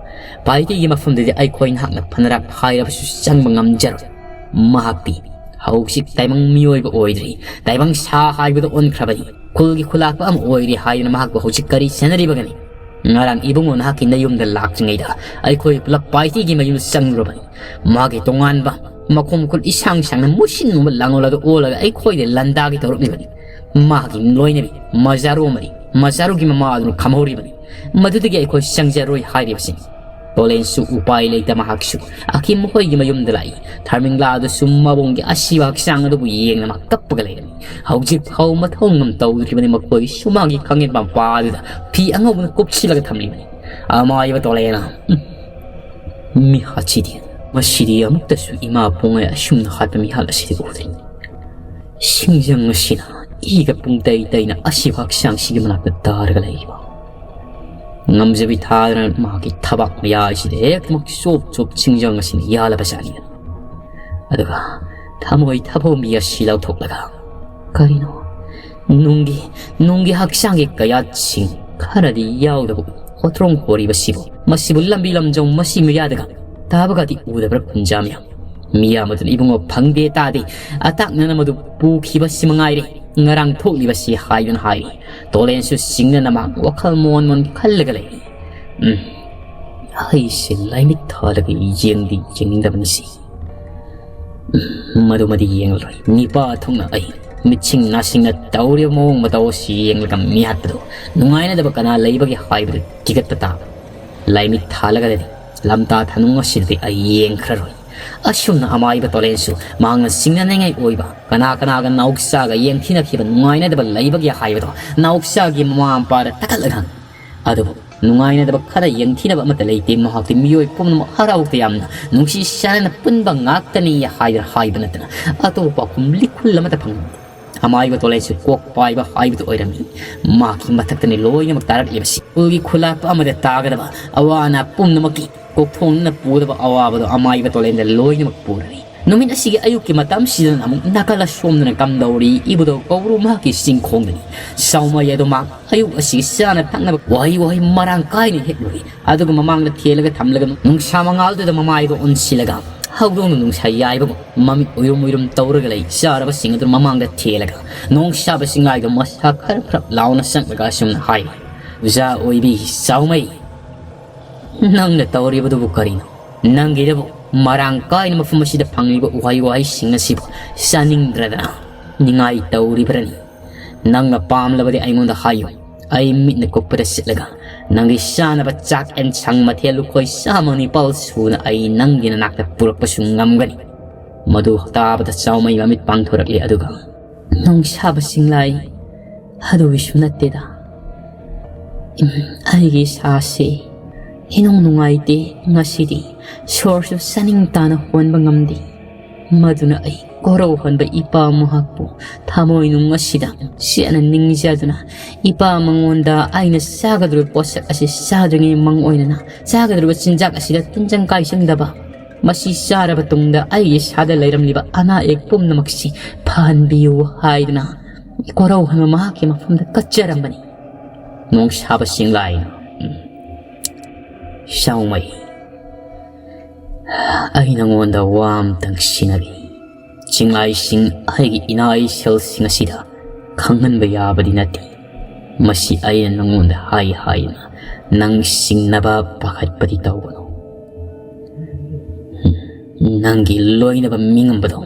ꯄꯥꯏꯇꯦꯒꯤ ꯃꯐꯝꯗꯗꯤ ꯑꯩꯈꯣꯏ ꯅꯍꯥꯛꯅ ꯐꯅꯔꯥꯛ ꯍꯥꯏꯔꯕꯁꯨ ꯆꯪꯕ ꯉꯝꯖꯔꯣꯏ꯫ ꯃꯍꯥꯛꯇꯤ ꯍꯧꯖꯤꯛ ꯇꯥꯏꯕꯪ ꯃꯤꯑꯣꯏꯕ ꯑꯣꯏꯗ꯭ꯔꯤ, ꯇꯥꯏꯕꯪ ꯁꯥ ꯍꯥꯏꯕꯗꯨ ꯑꯣꯟꯈ꯭ꯔꯕꯅꯤ꯫ ꯈꯨꯜꯒꯤ ꯈꯨꯂꯥꯛꯄ ꯑꯃ ꯑꯣꯏꯔꯤ ꯍꯥꯏꯗꯨꯅ ꯃꯍꯥꯛꯄꯨ ꯍꯧꯖꯤꯛ ꯀꯔꯤ ꯁꯦꯟꯅꯔꯤꯕꯒꯅꯤ? ꯉꯔꯥꯡ ꯏꯕꯨꯡꯉꯣ ꯅꯍꯥꯛꯀꯤ ꯅꯌꯨꯝꯗ ꯂꯥꯛꯇ꯭ꯔꯤꯉꯩꯗ ꯑꯩꯈꯣꯏ ꯄꯨꯂꯞ ꯄꯥꯏꯇꯦꯒꯤ ꯃꯌꯨꯝꯗ ꯆꯪꯂꯨꯔꯕꯅꯤ꯫ ꯃꯥꯒꯤ ꯇꯣꯉꯥꯟꯕ ꯃꯈꯣꯡ ꯃꯈꯨꯠ ꯏꯁꯥꯡ ꯁꯥꯡꯅ ꯃꯨꯁꯤꯟ ꯃꯨꯕ ꯂꯥꯡꯂꯣꯜ ꯑꯗꯨ ꯑꯣꯜꯂꯒ ꯑꯩꯈꯣꯏꯗ ꯂꯥꯟꯗꯥꯒꯦ ꯇꯧꯔꯛꯂꯤꯕꯅꯤ꯫ ꯃꯍꯥꯛꯀꯤ ꯂꯣꯏꯅꯕꯤ ꯃꯖꯥꯔꯨ ꯑꯃꯗꯤ ꯃꯖꯥꯔꯨꯒꯤ ꯃꯃꯥ ꯑꯗꯨꯅ ꯈꯝꯍꯧꯔꯤꯕꯅꯤ꯫ ꯃꯗꯨꯗꯒꯤ ꯑꯩꯈꯣꯏ ꯆꯪꯖꯔꯣꯏ ꯍꯥꯏꯔꯤꯕꯁꯤꯅꯤ꯫ ꯇꯣꯂꯦꯟꯁꯨ ꯎꯄꯥꯏ ꯂꯩꯇ ꯃꯍꯥꯛꯁꯨ ꯑꯀꯤꯝ ꯃꯈꯣꯏꯒꯤ ꯃꯌꯨꯝꯗ ꯂꯥꯛꯏ꯫ ꯊꯥꯔꯃꯤꯡꯂꯥ ꯑꯗꯨꯁꯨ ꯃꯕꯨꯡꯒꯤ ꯑꯁꯤꯕ ꯍꯛꯆꯥꯡ ꯑꯗꯨꯕꯨ ꯌꯦꯡꯅ ꯃꯥ ꯀꯞꯄꯒ ꯂꯩꯔꯝꯃꯤ꯫ ꯍꯧꯖꯤꯛ ꯐꯥꯎ ꯃꯊꯧ ꯉꯝ ꯇꯧꯗ꯭ꯔꯤꯕꯅꯤ꯫ ꯃꯈꯣꯏꯁꯨ ꯃꯥꯒꯤ ꯈꯥꯡꯉꯦꯟ ꯄꯥꯝꯄꯥ ꯑꯗꯨꯗ ꯐꯤ ꯑꯉꯧꯕꯅ ꯀꯨꯞꯁꯤꯜꯂꯒ ꯊꯝꯂꯤꯕꯅꯤ꯫ ꯑꯃꯥꯏꯕ ꯇꯣꯂꯦꯅ, ꯎꯝ, ꯃꯤꯍꯥꯠꯁꯤꯗꯤ, ꯃꯁꯤꯗꯤ ꯑꯃꯨꯛꯇꯁꯨ ꯏꯃꯥ ꯄꯣꯡꯉꯩ ꯑꯁꯨꯝꯅ ꯍꯥꯠꯄ ꯃꯤꯍꯥꯠ ꯑꯁꯤꯗꯤ ꯎꯗ꯭ꯔꯤ꯫ ꯁꯤꯡꯖꯪ ꯑꯁꯤꯅ ꯏꯒ ꯄꯨꯡꯇꯩ ꯇꯩꯅ ꯑꯁꯤꯕ ꯍꯛꯆꯥꯡꯁꯤꯒꯤ ꯃꯅꯥꯛꯇ ꯇꯥꯔꯒ ꯂꯩꯔꯤꯕ꯫ ꯉꯝꯖꯕꯤ ꯊꯥꯗꯅ ꯃꯍꯥꯛꯀꯤ ꯊꯕꯥꯛ ꯃꯌꯥꯏꯁꯤꯗ ꯍꯦꯛꯇꯃꯛ ꯆꯣꯞ ꯆꯣꯞ ꯁꯤꯡꯖꯪ ꯑꯁꯤꯅ ꯌꯥꯜꯂꯕꯖꯥꯠꯅꯤ꯫ ꯑꯗꯨꯒ ꯊꯃꯣꯏ ꯊꯐꯣꯡꯕꯤ ꯑꯁꯤ ꯂꯧꯊꯣꯛꯂꯒ, "ꯀꯔꯤꯅꯣ? ꯅꯨꯡꯒꯤ, ꯅꯨꯡꯒꯤ ꯍꯛꯆꯥꯡꯒꯤ ꯀꯌꯥꯠꯁꯤꯡ ꯈꯔꯗꯤ ꯌꯥꯎꯗꯕ ꯍꯣꯇ꯭ꯔꯣꯡ ꯍꯣꯔꯤꯕꯁꯤꯕꯨ? ꯃꯁꯤꯕꯨ ꯂꯝꯕꯤ ꯂꯝꯖꯥꯎ ꯃꯁꯤ ꯃꯌꯥꯗꯒ ꯇꯥꯕꯒꯗꯤ ꯎꯗꯕ꯭ꯔꯥ ꯈꯨꯟꯖꯥ ꯃꯌꯥꯝ?" ꯃꯤꯌꯥꯝ ꯑꯗꯨꯅ, "ꯏꯕꯨꯡꯉꯣ, ꯐꯪꯗꯦ, ꯇꯥꯗꯦ꯫ ꯑꯇꯥꯛꯅꯅ ꯃꯗꯨ ꯄꯨꯈꯤꯕꯁꯤ ꯃꯉꯥꯏꯔꯦ꯫ ꯉꯔꯥꯡ ꯊꯣꯛꯂꯤꯕꯁꯤ" ꯍꯥꯏꯗꯨꯅ ꯍꯥꯏꯔꯤ꯫ ꯇꯣꯂꯦꯟꯁꯨ ꯆꯤꯡꯅꯅ ꯃꯍꯥꯛ ꯋꯥꯈꯜ ꯃꯣꯟ ꯃꯣꯟ ꯈꯜꯂꯒ ꯂꯩꯔꯤ꯫ "ꯎꯝ, ꯑꯩꯁꯦ ꯂꯥꯏꯃꯤꯠ ꯊꯥꯜꯂꯒ ꯌꯦꯡꯗꯤ ꯌꯦꯡꯅꯤꯡꯗꯕꯅꯤ ꯁꯤ꯫ ꯎꯝ, ꯃꯗꯨꯃꯗꯤ ꯌꯦꯡꯂꯔꯣꯏ꯫ ꯅꯤꯄꯥ ꯊꯣꯛꯅ ꯑꯩ ꯃꯤꯠꯁꯤꯡ ꯅꯥꯁꯤꯡꯅ ꯇꯧꯔꯤꯕ ꯃꯑꯣꯡ ꯃꯇꯧ ꯑꯁꯤ ꯌꯦꯡꯂꯒ ꯃꯤꯍꯥꯠꯄꯗꯨ ꯅꯨꯡꯉꯥꯏꯅꯗꯕ ꯀꯅꯥ ꯂꯩꯕꯒꯦ ꯍꯥꯏꯕꯗꯨ ꯊꯤꯒꯠꯄ ꯇꯥꯕ꯫ ꯂꯥꯏꯃꯤꯠ ꯊꯥꯜꯂꯒꯗꯤ ꯂꯝꯇꯥ ꯊꯥꯅꯨꯡ ꯑꯁꯤꯗꯗꯤ ꯑꯩ ꯌꯦꯡꯈ꯭ꯔꯔꯣꯏ꯫ ꯑꯁꯨꯝꯅ ꯑꯃꯥꯏꯕ ꯇꯣꯂꯦꯟꯁꯨ ꯃꯍꯥꯛꯅ ꯆꯤꯡꯅꯅꯤꯡꯉꯥꯏ ꯑꯣꯏꯕ, ꯀꯅꯥ ꯀꯅꯥꯒ ꯅꯥꯎꯆꯥꯒ ꯌꯦꯡꯊꯤꯅꯈꯤꯕ ꯅꯨꯡꯉꯥꯏꯅꯗꯕ ꯂꯩꯕꯒꯦ ꯍꯥꯏꯕꯗꯣ ꯅꯥꯎꯆꯥꯒꯤ ꯃꯃꯥ ꯃꯄꯥꯗ ꯇꯛꯀꯠꯂꯒ ꯍꯪꯉꯤ꯫ ꯑꯗꯨꯕꯨ ꯅꯨꯡꯉꯥꯏꯅꯗꯕ ꯈꯔ ꯌꯦꯡꯊꯤꯅꯕ ꯑꯃꯠꯇ ꯂꯩꯇꯦ꯫ ꯃꯍꯥꯛꯇꯤ ꯃꯤꯑꯣꯏ ꯄꯨꯝꯅꯃꯛ ꯍꯔꯥꯎ ꯇꯌꯥꯝꯅ ꯅꯨꯡꯁꯤ ꯆꯥꯟꯅꯅ ꯄꯨꯟꯕ ꯉꯥꯛꯇꯅꯤ ꯍꯥꯏꯗꯨꯅ ꯍꯥꯏꯕ ꯅꯠꯇꯅ ꯑꯇꯣꯞꯄ ꯄꯥꯎꯈꯨꯝ ꯂꯤꯈꯨꯜ ꯑꯃꯠꯇ ꯐꯪꯗꯦ꯫ ꯑꯃꯥꯏꯕ ꯇꯣꯂꯦꯟꯁꯨ ꯀꯣꯛ ꯄꯥꯏꯕ ꯍꯥꯏꯕꯗꯨ ꯑꯣꯏꯔꯝꯃꯤ꯫ ꯃꯍꯥꯛꯀꯤ ꯃꯊꯛꯇꯅꯤ ꯂꯣꯏꯅꯃꯛ ꯇꯥꯔꯛꯂꯤꯕꯁꯤ꯫ ꯁ꯭ꯀꯨꯜꯒꯤ ꯈꯨꯂꯥꯛꯄ ꯑꯃꯗ ꯇꯥꯒꯗꯕ ꯑꯋꯥ ꯑꯅꯥ ꯄꯨꯝꯅꯃꯛꯀꯤ ꯀꯣꯛꯊꯣꯡꯅ ꯄꯨꯒꯗꯕ ꯑꯋꯥꯕꯗꯣ ꯑꯃꯥꯏꯕ ꯇꯣꯂꯦꯟꯗ ꯂꯣꯏꯅꯃꯛ ꯄꯨꯔꯅꯤ꯫ ꯅꯨꯃꯤꯠ ꯑꯁꯤꯒꯤ ꯑꯌꯨꯛꯀꯤ ꯃꯇꯝꯁꯤꯗꯅ ꯑꯃꯨꯛ ꯅꯥꯀꯜ ꯑꯁꯣꯝꯗꯅ ꯀꯝꯗꯧꯔꯤ? ꯏꯕꯨꯙꯧ ꯀꯧꯕ꯭ꯔꯨ ꯃꯍꯥꯛꯀꯤ ꯆꯤꯡꯈꯣꯡꯗꯅꯤ꯫ ꯁꯥꯎꯃꯩ ꯑꯗꯨ ꯃꯍꯥꯛ ꯑꯌꯨꯛ ꯑꯁꯤꯒꯤ ꯆꯥꯅ ꯊꯛꯅꯕ ꯋꯥꯍꯩ ꯋꯥꯍꯩ ꯃꯔꯥꯡ ꯀꯥꯏꯅ ꯍꯦꯛꯂꯨꯔꯤ꯫ ꯑꯗꯨꯒ ꯃꯃꯥꯡꯗ ꯊꯦꯜꯂꯒ ꯊꯝꯂꯒ ꯅꯨꯡꯁꯥ ꯃꯉꯥꯜꯗꯨꯗ ꯃꯃꯥꯏꯗꯣ ꯑꯣꯟꯁꯤꯜꯂꯒ ꯍꯧꯗꯣꯡꯅ ꯅꯨꯡꯁꯥ ꯌꯥꯏꯕꯒꯨꯝ ꯃꯃꯤꯠ ꯎꯏꯔꯨꯝ ꯎꯏꯔꯨꯝ ꯇꯧꯔꯒ ꯂꯩ ꯆꯥꯔꯕꯁꯤꯡ ꯑꯗꯨ ꯃꯃꯥꯡꯗ ꯊꯦꯜꯂꯒ ꯅꯣꯡꯁꯥꯕ ꯆꯤꯡꯂꯥꯏꯗꯣ ꯃꯁꯥ ꯈꯔ ꯈꯔ ꯂꯥꯎꯅ ꯆꯪꯂꯒ ꯑꯁꯨꯝꯅ ꯍꯥꯏꯔꯤ, ꯑꯣꯖꯥ ꯑꯣꯏꯕꯤ ꯆꯥꯎꯃꯩ, ꯅꯪꯅ ꯇꯧꯔꯤꯕꯗꯨꯕꯨ ꯀꯔꯤꯅꯣ? ꯅꯪꯒꯤꯗꯕꯨ ꯃꯔꯥꯡ ꯀꯥꯏꯅ ꯃꯐꯝ ꯑꯁꯤꯗ ꯐꯪꯂꯤꯕ ꯎꯍꯩ ꯋꯥꯍꯩꯁꯤꯡ ꯑꯁꯤꯕꯨ ꯆꯥꯅꯤꯡꯗ꯭ꯔꯗꯅ ꯅꯤꯡꯉꯥꯏ ꯇꯧꯔꯤꯕ꯭ꯔꯅꯤ? ꯅꯪꯅ ꯄꯥꯝꯂꯕꯗꯤ ꯑꯩꯉꯣꯟꯗ ꯍꯥꯏꯌꯨ꯫ ꯑꯩ ꯃꯤꯠꯅ ꯀꯨꯞꯄꯗ ꯆꯠꯂꯒ ꯅꯪꯒꯤ ꯆꯥꯅꯕ ꯆꯥꯛ ꯑꯦꯟꯁꯥꯡ ꯃꯊꯦꯜ ꯂꯨꯈꯣꯏ ꯆꯥꯝꯃ ꯅꯤꯄꯥꯜ ꯁꯨꯅ ꯑꯩ ꯅꯪꯒꯤ ꯅꯅꯥꯛꯇ ꯄꯨꯔꯛꯄꯁꯨ ꯉꯝꯒꯅꯤ꯫ ꯃꯗꯨ ꯇꯥꯕꯗ ꯆꯥꯎꯃꯩ ꯃꯃꯤꯠ ꯄꯥꯡꯊꯣꯔꯛꯂꯦ, ꯑꯗꯨꯒ ꯅꯣꯡꯁꯥꯕ ꯆꯤꯡꯂꯥꯏ ꯑꯗꯨꯒꯤꯁꯨ ꯅꯠꯇꯦꯗ꯫ ꯎꯝ, ꯑꯩꯒꯤ ꯏꯁꯥꯁꯤ ꯏꯅꯨꯡ ꯅꯨꯡꯉꯥꯏꯇꯦ ꯉꯁꯤꯗꯤ꯫ ꯁꯣꯔꯁꯨ ꯆꯥꯅꯤꯡ ꯇꯥꯅ ꯍꯣꯟꯕ ꯉꯝꯗꯦ꯫ ꯃꯗꯨꯅ ꯑꯩ ꯀꯣꯔꯧꯍꯟꯕ ꯏꯄꯥ ꯃꯍꯥꯛꯄꯨ ꯊꯃꯣꯏꯅꯨꯡ ꯑꯁꯤꯗ ꯆꯦꯠꯅ ꯅꯤꯡꯖꯗꯨꯅ ꯏꯄꯥ ꯃꯉꯣꯟꯗ ꯑꯩꯅ ꯆꯥꯒꯗꯧꯔꯤꯕ ꯄꯣꯠꯁꯛ ꯑꯁꯤ ꯆꯥꯗ꯭ꯔꯤꯉꯩ ꯃꯪ ꯑꯣꯏꯅꯅ ꯆꯥꯒꯗꯧꯔꯤꯕ ꯆꯤꯟꯖꯥꯛ ꯑꯁꯤꯗ ꯇꯤꯟꯖꯪ ꯀꯥꯏꯁꯪꯗꯕ, ꯃꯁꯤ ꯆꯥꯔꯕ ꯇꯨꯡꯗ ꯑꯩꯒꯤ ꯏꯁꯥꯗ ꯂꯩꯔꯝꯂꯤꯕ ꯑꯅꯥ ꯑꯌꯦꯛ ꯄꯨꯝꯅꯃꯛꯁꯤ ꯐꯍꯟꯕꯤꯌꯨ ꯍꯥꯏꯗꯨꯅ ꯀꯣꯔꯧꯍꯟꯕ ꯃꯍꯥꯛꯀꯤ ꯃꯐꯝꯗ ꯀꯠꯆꯔꯝꯕꯅꯤ꯫ ꯅꯣꯡꯁꯥꯕ ꯆꯤꯡꯂꯥꯏꯅ, ꯎꯝ, ꯁꯥꯎꯃꯩ, ꯑꯩ ꯅꯉꯣꯟꯗ ꯋꯥ ꯑꯝꯇꯪ ꯁꯤꯟꯅꯔꯤ꯫ ꯆꯤꯡꯂꯥꯏꯁꯤꯡ ꯑꯩꯒꯤ ꯏꯅꯥ ꯏꯁꯦꯜꯁꯤꯡ ꯑꯁꯤꯗ ꯈꯪꯍꯟꯕ ꯌꯥꯕꯗꯤ ꯅꯠꯇꯦ꯫ ꯃꯁꯤ ꯑꯩꯅ ꯅꯉꯣꯟꯗ ꯍꯥꯏ ꯍꯥꯏꯗꯨꯅ ꯅꯪ ꯁꯤꯡꯅꯕ ꯄꯥꯈꯠꯄꯗꯤ ꯇꯧꯒꯅꯨ꯫ ꯅꯪꯒꯤ ꯂꯣꯏꯅꯕ ꯃꯤꯉꯝꯕꯗꯣ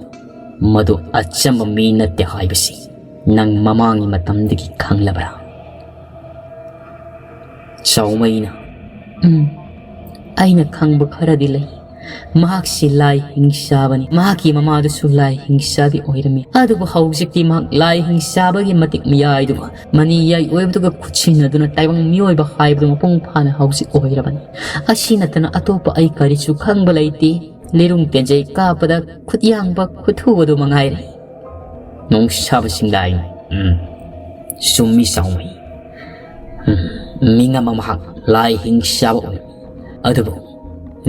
ꯃꯗꯨ ꯑꯆꯝꯕ ꯃꯤ ꯅꯠꯇꯦ ꯍꯥꯏꯕꯁꯤ ꯅꯪ ꯃꯃꯥꯡꯒꯤ ꯃꯇꯝꯗꯒꯤ ꯈꯪꯂꯕ꯭ꯔꯥ? ꯆꯥꯎꯃꯩꯅ, ꯎꯝ, ꯑꯩꯅ ꯈꯪꯕ ꯈꯔꯗꯤ ꯂꯩ꯫ ꯃꯍꯥꯛꯁꯤ ꯂꯥꯏ ꯍꯤꯡꯆꯥꯕꯅꯤ꯫ ꯃꯍꯥꯛꯀꯤ ꯃꯃꯥꯗꯨꯁꯨ ꯂꯥꯏ ꯍꯤꯡꯆꯥꯕꯤ ꯑꯣꯏꯔꯝꯃꯤ꯫ ꯑꯗꯨꯕꯨ ꯍꯧꯖꯤꯛꯇꯤ ꯃꯍꯥꯛ ꯂꯥꯏ ꯍꯤꯡꯆꯥꯕꯒꯤ ꯃꯇꯤꯛ ꯃꯌꯥꯏꯗꯨꯒ ꯃꯅꯤ ꯌꯥꯏ ꯑꯣꯏꯕꯗꯨꯒ ꯈꯨꯠꯁꯤꯟꯅꯗꯨꯅ ꯇꯥꯏꯕꯪ ꯃꯤꯑꯣꯏꯕ ꯍꯥꯏꯕꯗꯨ ꯃꯄꯨꯡ ꯐꯥꯅ ꯍꯧꯖꯤꯛ ꯑꯣꯏꯔꯕꯅꯤ꯫ ꯑꯁꯤ ꯅꯠꯇꯅ ꯑꯇꯣꯞꯄ ꯑꯩ ꯀꯔꯤꯁꯨ ꯈꯪꯕ ꯂꯩꯇꯦ꯫ ꯂꯤꯔꯨꯡ ꯇꯦꯟꯖꯩ ꯀꯥꯞꯄꯗ ꯈꯨꯠ ꯌꯥꯡꯕ ꯈꯨꯠꯊꯨ ꯑꯗꯨ ꯃꯉꯥꯏꯔꯦ꯫ ꯅꯣꯡꯁꯥꯕ ꯁꯤꯡꯂꯥꯏ, ꯎꯝ, ꯆꯨꯝꯃꯤ ꯆꯥꯎꯃꯩ꯫ ꯎꯝ, ꯃꯤꯉꯝ ꯑꯃ ꯃꯍꯥꯛ ꯂꯥꯏ ꯍꯤꯡꯆꯥꯕ ꯑꯣꯏ꯫ ꯑꯗꯨꯕꯨ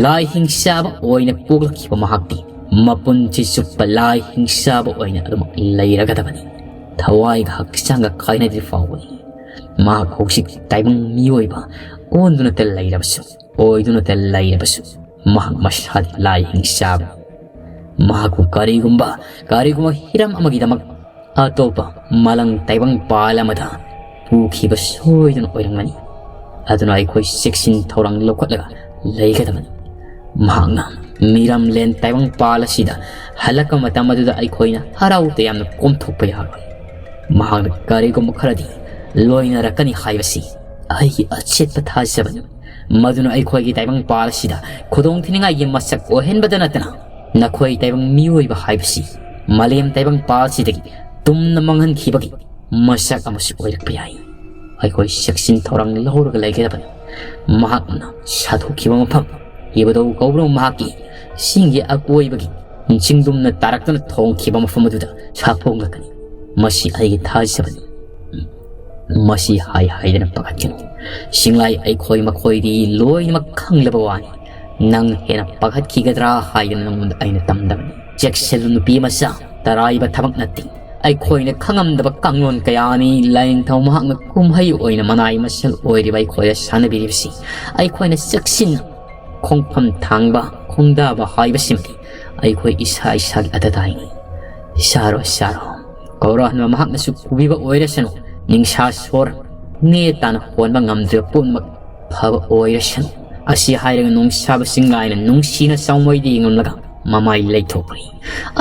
ꯂꯥꯏ ꯍꯤꯡꯆꯥꯕ ꯑꯣꯏꯅ ꯄꯣꯛꯂꯛꯈꯤꯕ ꯃꯍꯥꯛꯇꯤ ꯃꯄꯨꯟꯁꯤ ꯆꯨꯞꯄ ꯂꯥꯏ ꯍꯤꯡꯆꯥꯕ ꯑꯣꯏꯅ ꯑꯗꯨꯃꯛ ꯂꯩꯔꯒꯗꯕꯅꯤ꯫ ꯊꯋꯥꯏꯒ ꯍꯛꯆꯥꯡꯒ ꯀꯥꯏꯅꯗ꯭ꯔꯤ ꯐꯥꯎꯕꯗꯤ ꯃꯍꯥꯛ ꯍꯧꯖꯤꯛ ꯇꯥꯏꯕꯪ ꯃꯤꯑꯣꯏꯕ ꯑꯣꯟꯗꯨꯅꯇ ꯂꯩꯔꯕꯁꯨ, ꯑꯣꯏꯗꯨꯅꯇ ꯂꯩꯔꯕꯁꯨ, ꯃꯍꯥꯛ ꯃꯁꯥꯗꯤ ꯂꯥꯏ ꯍꯤꯡꯆꯥꯕ꯫ ꯃꯍꯥꯛꯄꯨ ꯀꯔꯤꯒꯨꯝꯕ, ꯀꯔꯤꯒꯨꯝꯕ ꯍꯤꯔꯝ ꯑꯃꯒꯤꯗꯃꯛ ꯑꯇꯣꯞꯄ ꯃꯥꯂꯪ ꯇꯥꯏꯕꯪ ꯄꯥꯜ ꯑꯃꯗ ꯄꯨꯈꯤꯕ ꯁꯣꯏꯗꯅ ꯑꯣꯏꯔꯝꯒꯅꯤ꯫ ꯑꯗꯨꯅ ꯑꯩꯈꯣꯏ ꯆꯦꯛꯁꯤꯟ ꯊꯧꯔꯥꯡ ꯂꯧꯈꯠꯂꯒ ꯂꯩꯒꯗꯕꯅꯤ꯫ ꯃꯍꯥꯛꯅ ꯃꯤꯔꯝꯂꯦꯟ ꯇꯥꯏꯕꯪ ꯄꯥꯜ ꯑꯁꯤꯗ ꯍꯜꯂꯛꯄ ꯃꯇꯝ ꯑꯗꯨꯗ ꯑꯩꯈꯣꯏꯅ ꯍꯔꯥꯎ ꯇꯌꯥꯝꯅ ꯀꯣꯝꯊꯣꯛꯄ ꯌꯥꯔꯣꯏ꯫ ꯃꯍꯥꯛꯅ ꯀꯔꯤꯒꯨꯝꯕ ꯈꯔꯗꯤ ꯂꯣꯏꯅꯔꯛꯀꯅꯤ ꯍꯥꯏꯕꯁꯤ ꯑꯩꯒꯤ ꯑꯆꯦꯠꯄ ꯊꯥꯖꯕꯅꯤ꯫ ꯃꯗꯨꯅ ꯑꯩꯈꯣꯏꯒꯤ ꯇꯥꯏꯕꯪ ꯄꯥꯜ ꯑꯁꯤꯗ ꯈꯨꯗꯣꯡ ꯊꯤꯅꯤꯡꯉꯥꯏꯒꯤ ꯃꯁꯛ ꯑꯣꯏꯍꯟꯕꯗ ꯅꯠꯇꯅ, ꯅꯈꯣꯏ ꯇꯥꯏꯕꯪ ꯃꯤꯑꯣꯏꯕ ꯍꯥꯏꯕꯁꯤ ꯃꯥꯂꯦꯝ ꯇꯥꯏꯕꯪ ꯄꯥꯜꯁꯤꯗꯒꯤ ꯇꯨꯝꯅ ꯃꯥꯡꯍꯟꯈꯤꯕꯒꯤ ꯃꯁꯛ ꯑꯃꯁꯨ ꯑꯣꯏꯔꯛꯄ ꯌꯥꯏ꯫ ꯑꯩꯈꯣꯏ ꯆꯦꯛꯁꯤꯟ ꯊꯧꯔꯥꯡ ꯂꯧꯔꯒ ꯂꯩꯒꯗꯕꯅꯤ꯫ ꯃꯍꯥꯛꯅ ꯁꯥꯊꯣꯛꯈꯤꯕ ꯃꯐꯝ, ꯏꯕꯨꯙꯧ ꯀꯧꯕ꯭ꯔꯨ ꯃꯍꯥꯛꯀꯤ ꯆꯤꯡꯒꯤ ꯑꯀꯣꯏꯕꯒꯤ ꯆꯤꯡꯗꯨꯝꯅ ꯇꯥꯔꯛꯇꯨꯅ ꯊꯣꯡꯈꯤꯕ ꯃꯐꯝ ꯑꯗꯨꯗ ꯁꯥꯐꯣꯡꯂꯛꯀꯅꯤ꯫ ꯃꯁꯤ ꯑꯩꯒꯤ ꯊꯥꯖꯕꯅꯤ꯫ ꯃꯁꯤ ꯍꯥꯏ ꯍꯥꯏꯗꯅ ꯄꯥꯈꯠꯀꯅꯨ꯫ ꯁꯤꯡꯂꯥꯏ ꯑꯩꯈꯣꯏ ꯃꯈꯣꯏꯗꯤ ꯂꯣꯏꯅꯃꯛ ꯈꯪꯂꯕ ꯋꯥꯅꯤ꯫ ꯅꯪ ꯍꯦꯟꯅ ꯄꯥꯈꯠꯈꯤꯒꯗ꯭ꯔꯥ ꯍꯥꯏꯗꯅ ꯅꯉꯣꯟꯗ ꯑꯩꯅ ꯇꯝꯗꯕꯅꯤ꯫ ꯆꯦꯛꯁꯤꯜꯂꯨ ꯅꯨꯄꯤ ꯃꯆꯥ, ꯇꯔꯥꯏꯕ ꯊꯕꯛ ꯅꯠꯇꯦ꯫ ꯑꯩꯈꯣꯏꯅ ꯈꯪꯉꯝꯗꯕ ꯀꯥꯡꯂꯣꯟ ꯀꯌꯥꯅꯤ ꯂꯥꯏꯅꯤꯡꯊꯧ ꯃꯍꯥꯛꯅ ꯀꯨꯝꯍꯩ ꯑꯣꯏꯅ ꯃꯅꯥꯏ ꯃꯁꯜ ꯑꯣꯏꯔꯤꯕ ꯑꯩꯈꯣꯏꯗ ꯁꯥꯟꯅꯕꯤꯔꯤꯕꯁꯤ꯫ ꯑꯩꯈꯣꯏꯅ ꯆꯦꯛꯁꯤꯟꯅ ꯈꯣꯡꯐꯝ ꯊꯥꯡꯕ ꯈꯣꯡꯗꯥꯕ ꯍꯥꯏꯕꯁꯤꯃꯗꯤ ꯑꯩꯈꯣꯏ ꯏꯁꯥ ꯏꯁꯥꯒꯤ ꯑꯇꯗꯥꯏꯅꯤ꯫ ꯆꯥꯔꯣ, ꯆꯥꯔꯣ꯫ ꯀꯧꯔꯍꯟꯕ ꯃꯍꯥꯛꯅꯁꯨ ꯄꯨꯕꯤꯕ ꯑꯣꯏꯔꯁꯅꯨ꯫ ꯅꯤꯡꯁꯥ ꯁꯣꯔ ꯅꯦ ꯇꯥꯅ ꯍꯣꯟꯕ ꯉꯝꯗ꯭ꯔꯤꯕ ꯄꯨꯝꯅꯃꯛ ꯐꯕ ꯑꯣꯏꯔꯁꯅꯨ꯫ ꯑꯁꯤ ꯍꯥꯏꯔꯒ ꯅꯣꯡꯁꯥꯕ ꯁꯤꯡꯂꯥꯏꯅ ꯅꯨꯡꯁꯤꯅ ꯆꯥꯎꯃꯩꯗ ꯌꯦꯡꯂꯝꯂꯒ ꯃꯃꯥꯏ ꯂꯩꯊꯣꯛꯈ꯭ꯔꯦ꯫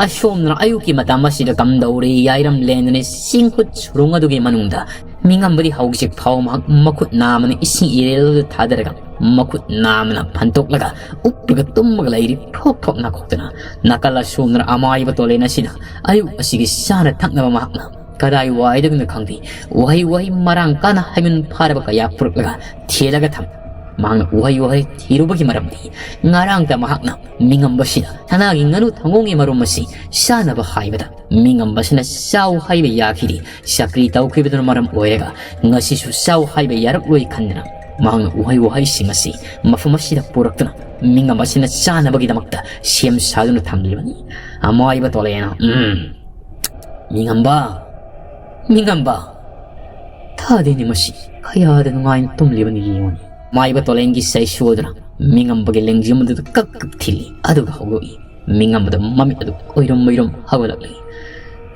ꯑꯁꯣꯝꯗꯅ ꯑꯌꯨꯛꯀꯤ ꯃꯇꯝ ꯑꯁꯤꯗ ꯀꯝꯗꯧꯔꯤ ꯌꯥꯏꯔꯝ ꯂꯦꯟꯗꯅ ꯆꯤꯡ ꯈꯨꯠ ꯁꯨꯔꯨꯡ ꯑꯗꯨꯒꯤ ꯃꯅꯨꯡꯗ ꯃꯤꯉꯝꯕꯗꯤ ꯍꯧꯖꯤꯛ ꯐꯥꯎ ꯃꯍꯥꯛ ꯃꯈꯨꯠ ꯅꯥꯝꯃꯅ ꯏꯁꯤꯡ ꯏꯔꯦꯜꯗꯨꯗ ꯊꯥꯗꯔꯒ ꯃꯈꯨꯠ ꯅꯥꯝꯃꯅ ꯐꯟꯇꯣꯛꯂꯒ ꯎꯞꯂꯒ ꯇꯨꯝꯃꯒ ꯂꯩꯔꯤ, ꯐ꯭ꯔꯣꯛ ꯐ꯭ꯔꯣꯛ ꯅꯥꯈꯣꯛꯇꯅ꯫ ꯅꯥꯀꯜ ꯑꯁꯣꯝꯗꯅ ꯑꯃꯥꯏꯕ ꯇꯣꯂꯦꯟ ꯑꯁꯤꯅ ꯑꯌꯨꯛ ꯑꯁꯤꯒꯤ ꯆꯥꯅ ꯊꯛꯅꯕ ꯃꯍꯥꯛꯅ ꯀꯗꯥꯏ ꯋꯥꯏꯗꯒꯤꯅꯣ ꯈꯪꯗꯦ, ꯎꯍꯩ ꯋꯥꯍꯩ ꯃꯔꯥꯡ ꯀꯥꯅ ꯍꯩꯃꯟ ꯐꯥꯔꯕ ꯀꯌꯥ ꯄꯨꯔꯛꯂꯒ ꯊꯦꯜꯂꯒ ꯊꯝ꯫ ꯃꯍꯥꯛꯅ ꯎꯍꯩ ꯋꯥꯍꯩ ꯊꯤꯔꯨꯕꯒꯤ ꯃꯔꯝꯗꯤ ꯉꯔꯥꯡꯇ ꯃꯍꯥꯛꯅ ꯃꯤꯉꯝꯕꯁꯤꯗ ꯁꯅꯥꯒꯤ ꯉꯥꯅꯨ ꯊꯪꯒꯣꯡꯒꯤ ꯃꯔꯨꯝ ꯑꯁꯤ ꯆꯥꯅꯕ ꯍꯥꯏꯕꯗ ꯃꯤꯉꯝꯕꯁꯤꯅ ꯆꯥꯎ ꯍꯥꯏꯕ ꯌꯥꯈꯤꯗꯦ꯫ ꯆꯀ꯭ꯔꯤ ꯇꯧꯈꯤꯕꯗꯨꯅ ꯃꯔꯝ ꯑꯣꯏꯔꯒ ꯉꯁꯤꯁꯨ ꯆꯥꯎ ꯍꯥꯏꯕ ꯌꯥꯔꯛꯂꯣꯏ ꯈꯟꯗꯅ ꯃꯍꯥꯛꯅ ꯎꯍꯩ ꯋꯥꯍꯩꯁꯤꯡ ꯑꯁꯤ ꯃꯐꯝ ꯑꯁꯤꯗ ꯄꯨꯔꯛꯇꯨꯅ ꯃꯤꯉꯝꯕꯁꯤꯅ ꯆꯥꯅꯕꯒꯤꯗꯃꯛꯇ ꯁꯦꯝ ꯁꯥꯗꯨꯅ ꯊꯝꯂꯤꯕꯅꯤ꯫ ꯑꯃꯥꯏꯕ ꯇꯣꯂꯦꯅ, ꯎꯝ, ꯃꯤꯉꯝꯕ, ꯃꯤꯉꯝꯕ, ꯊꯥꯗꯦꯅꯦ ꯃꯁꯤ, ꯀꯌꯥꯗ ꯅꯨꯡꯉꯥꯏꯅ ꯇꯨꯝꯂꯤꯕꯅꯤ ꯌꯦꯡꯉꯨꯅꯦ꯫ ꯃꯥꯏꯕ ꯇꯣꯂꯦꯟꯒꯤ ꯆꯩꯁꯨ ꯑꯗꯨꯅ ꯃꯤꯉꯝꯕꯒꯤ ꯂꯦꯡꯖꯨꯝ ꯑꯗꯨꯗ ꯀꯛ ꯀꯛ ꯊꯤꯜꯂꯤ, ꯑꯗꯨꯒ ꯍꯧꯗꯣꯛꯏ꯫ ꯃꯤꯉꯝꯕꯗ ꯃꯃꯤꯠ ꯑꯗꯨ ꯑꯣꯏꯔꯨꯝ ꯑꯣꯏꯔꯨꯝ ꯍꯧꯒꯠꯂꯛꯂꯤ꯫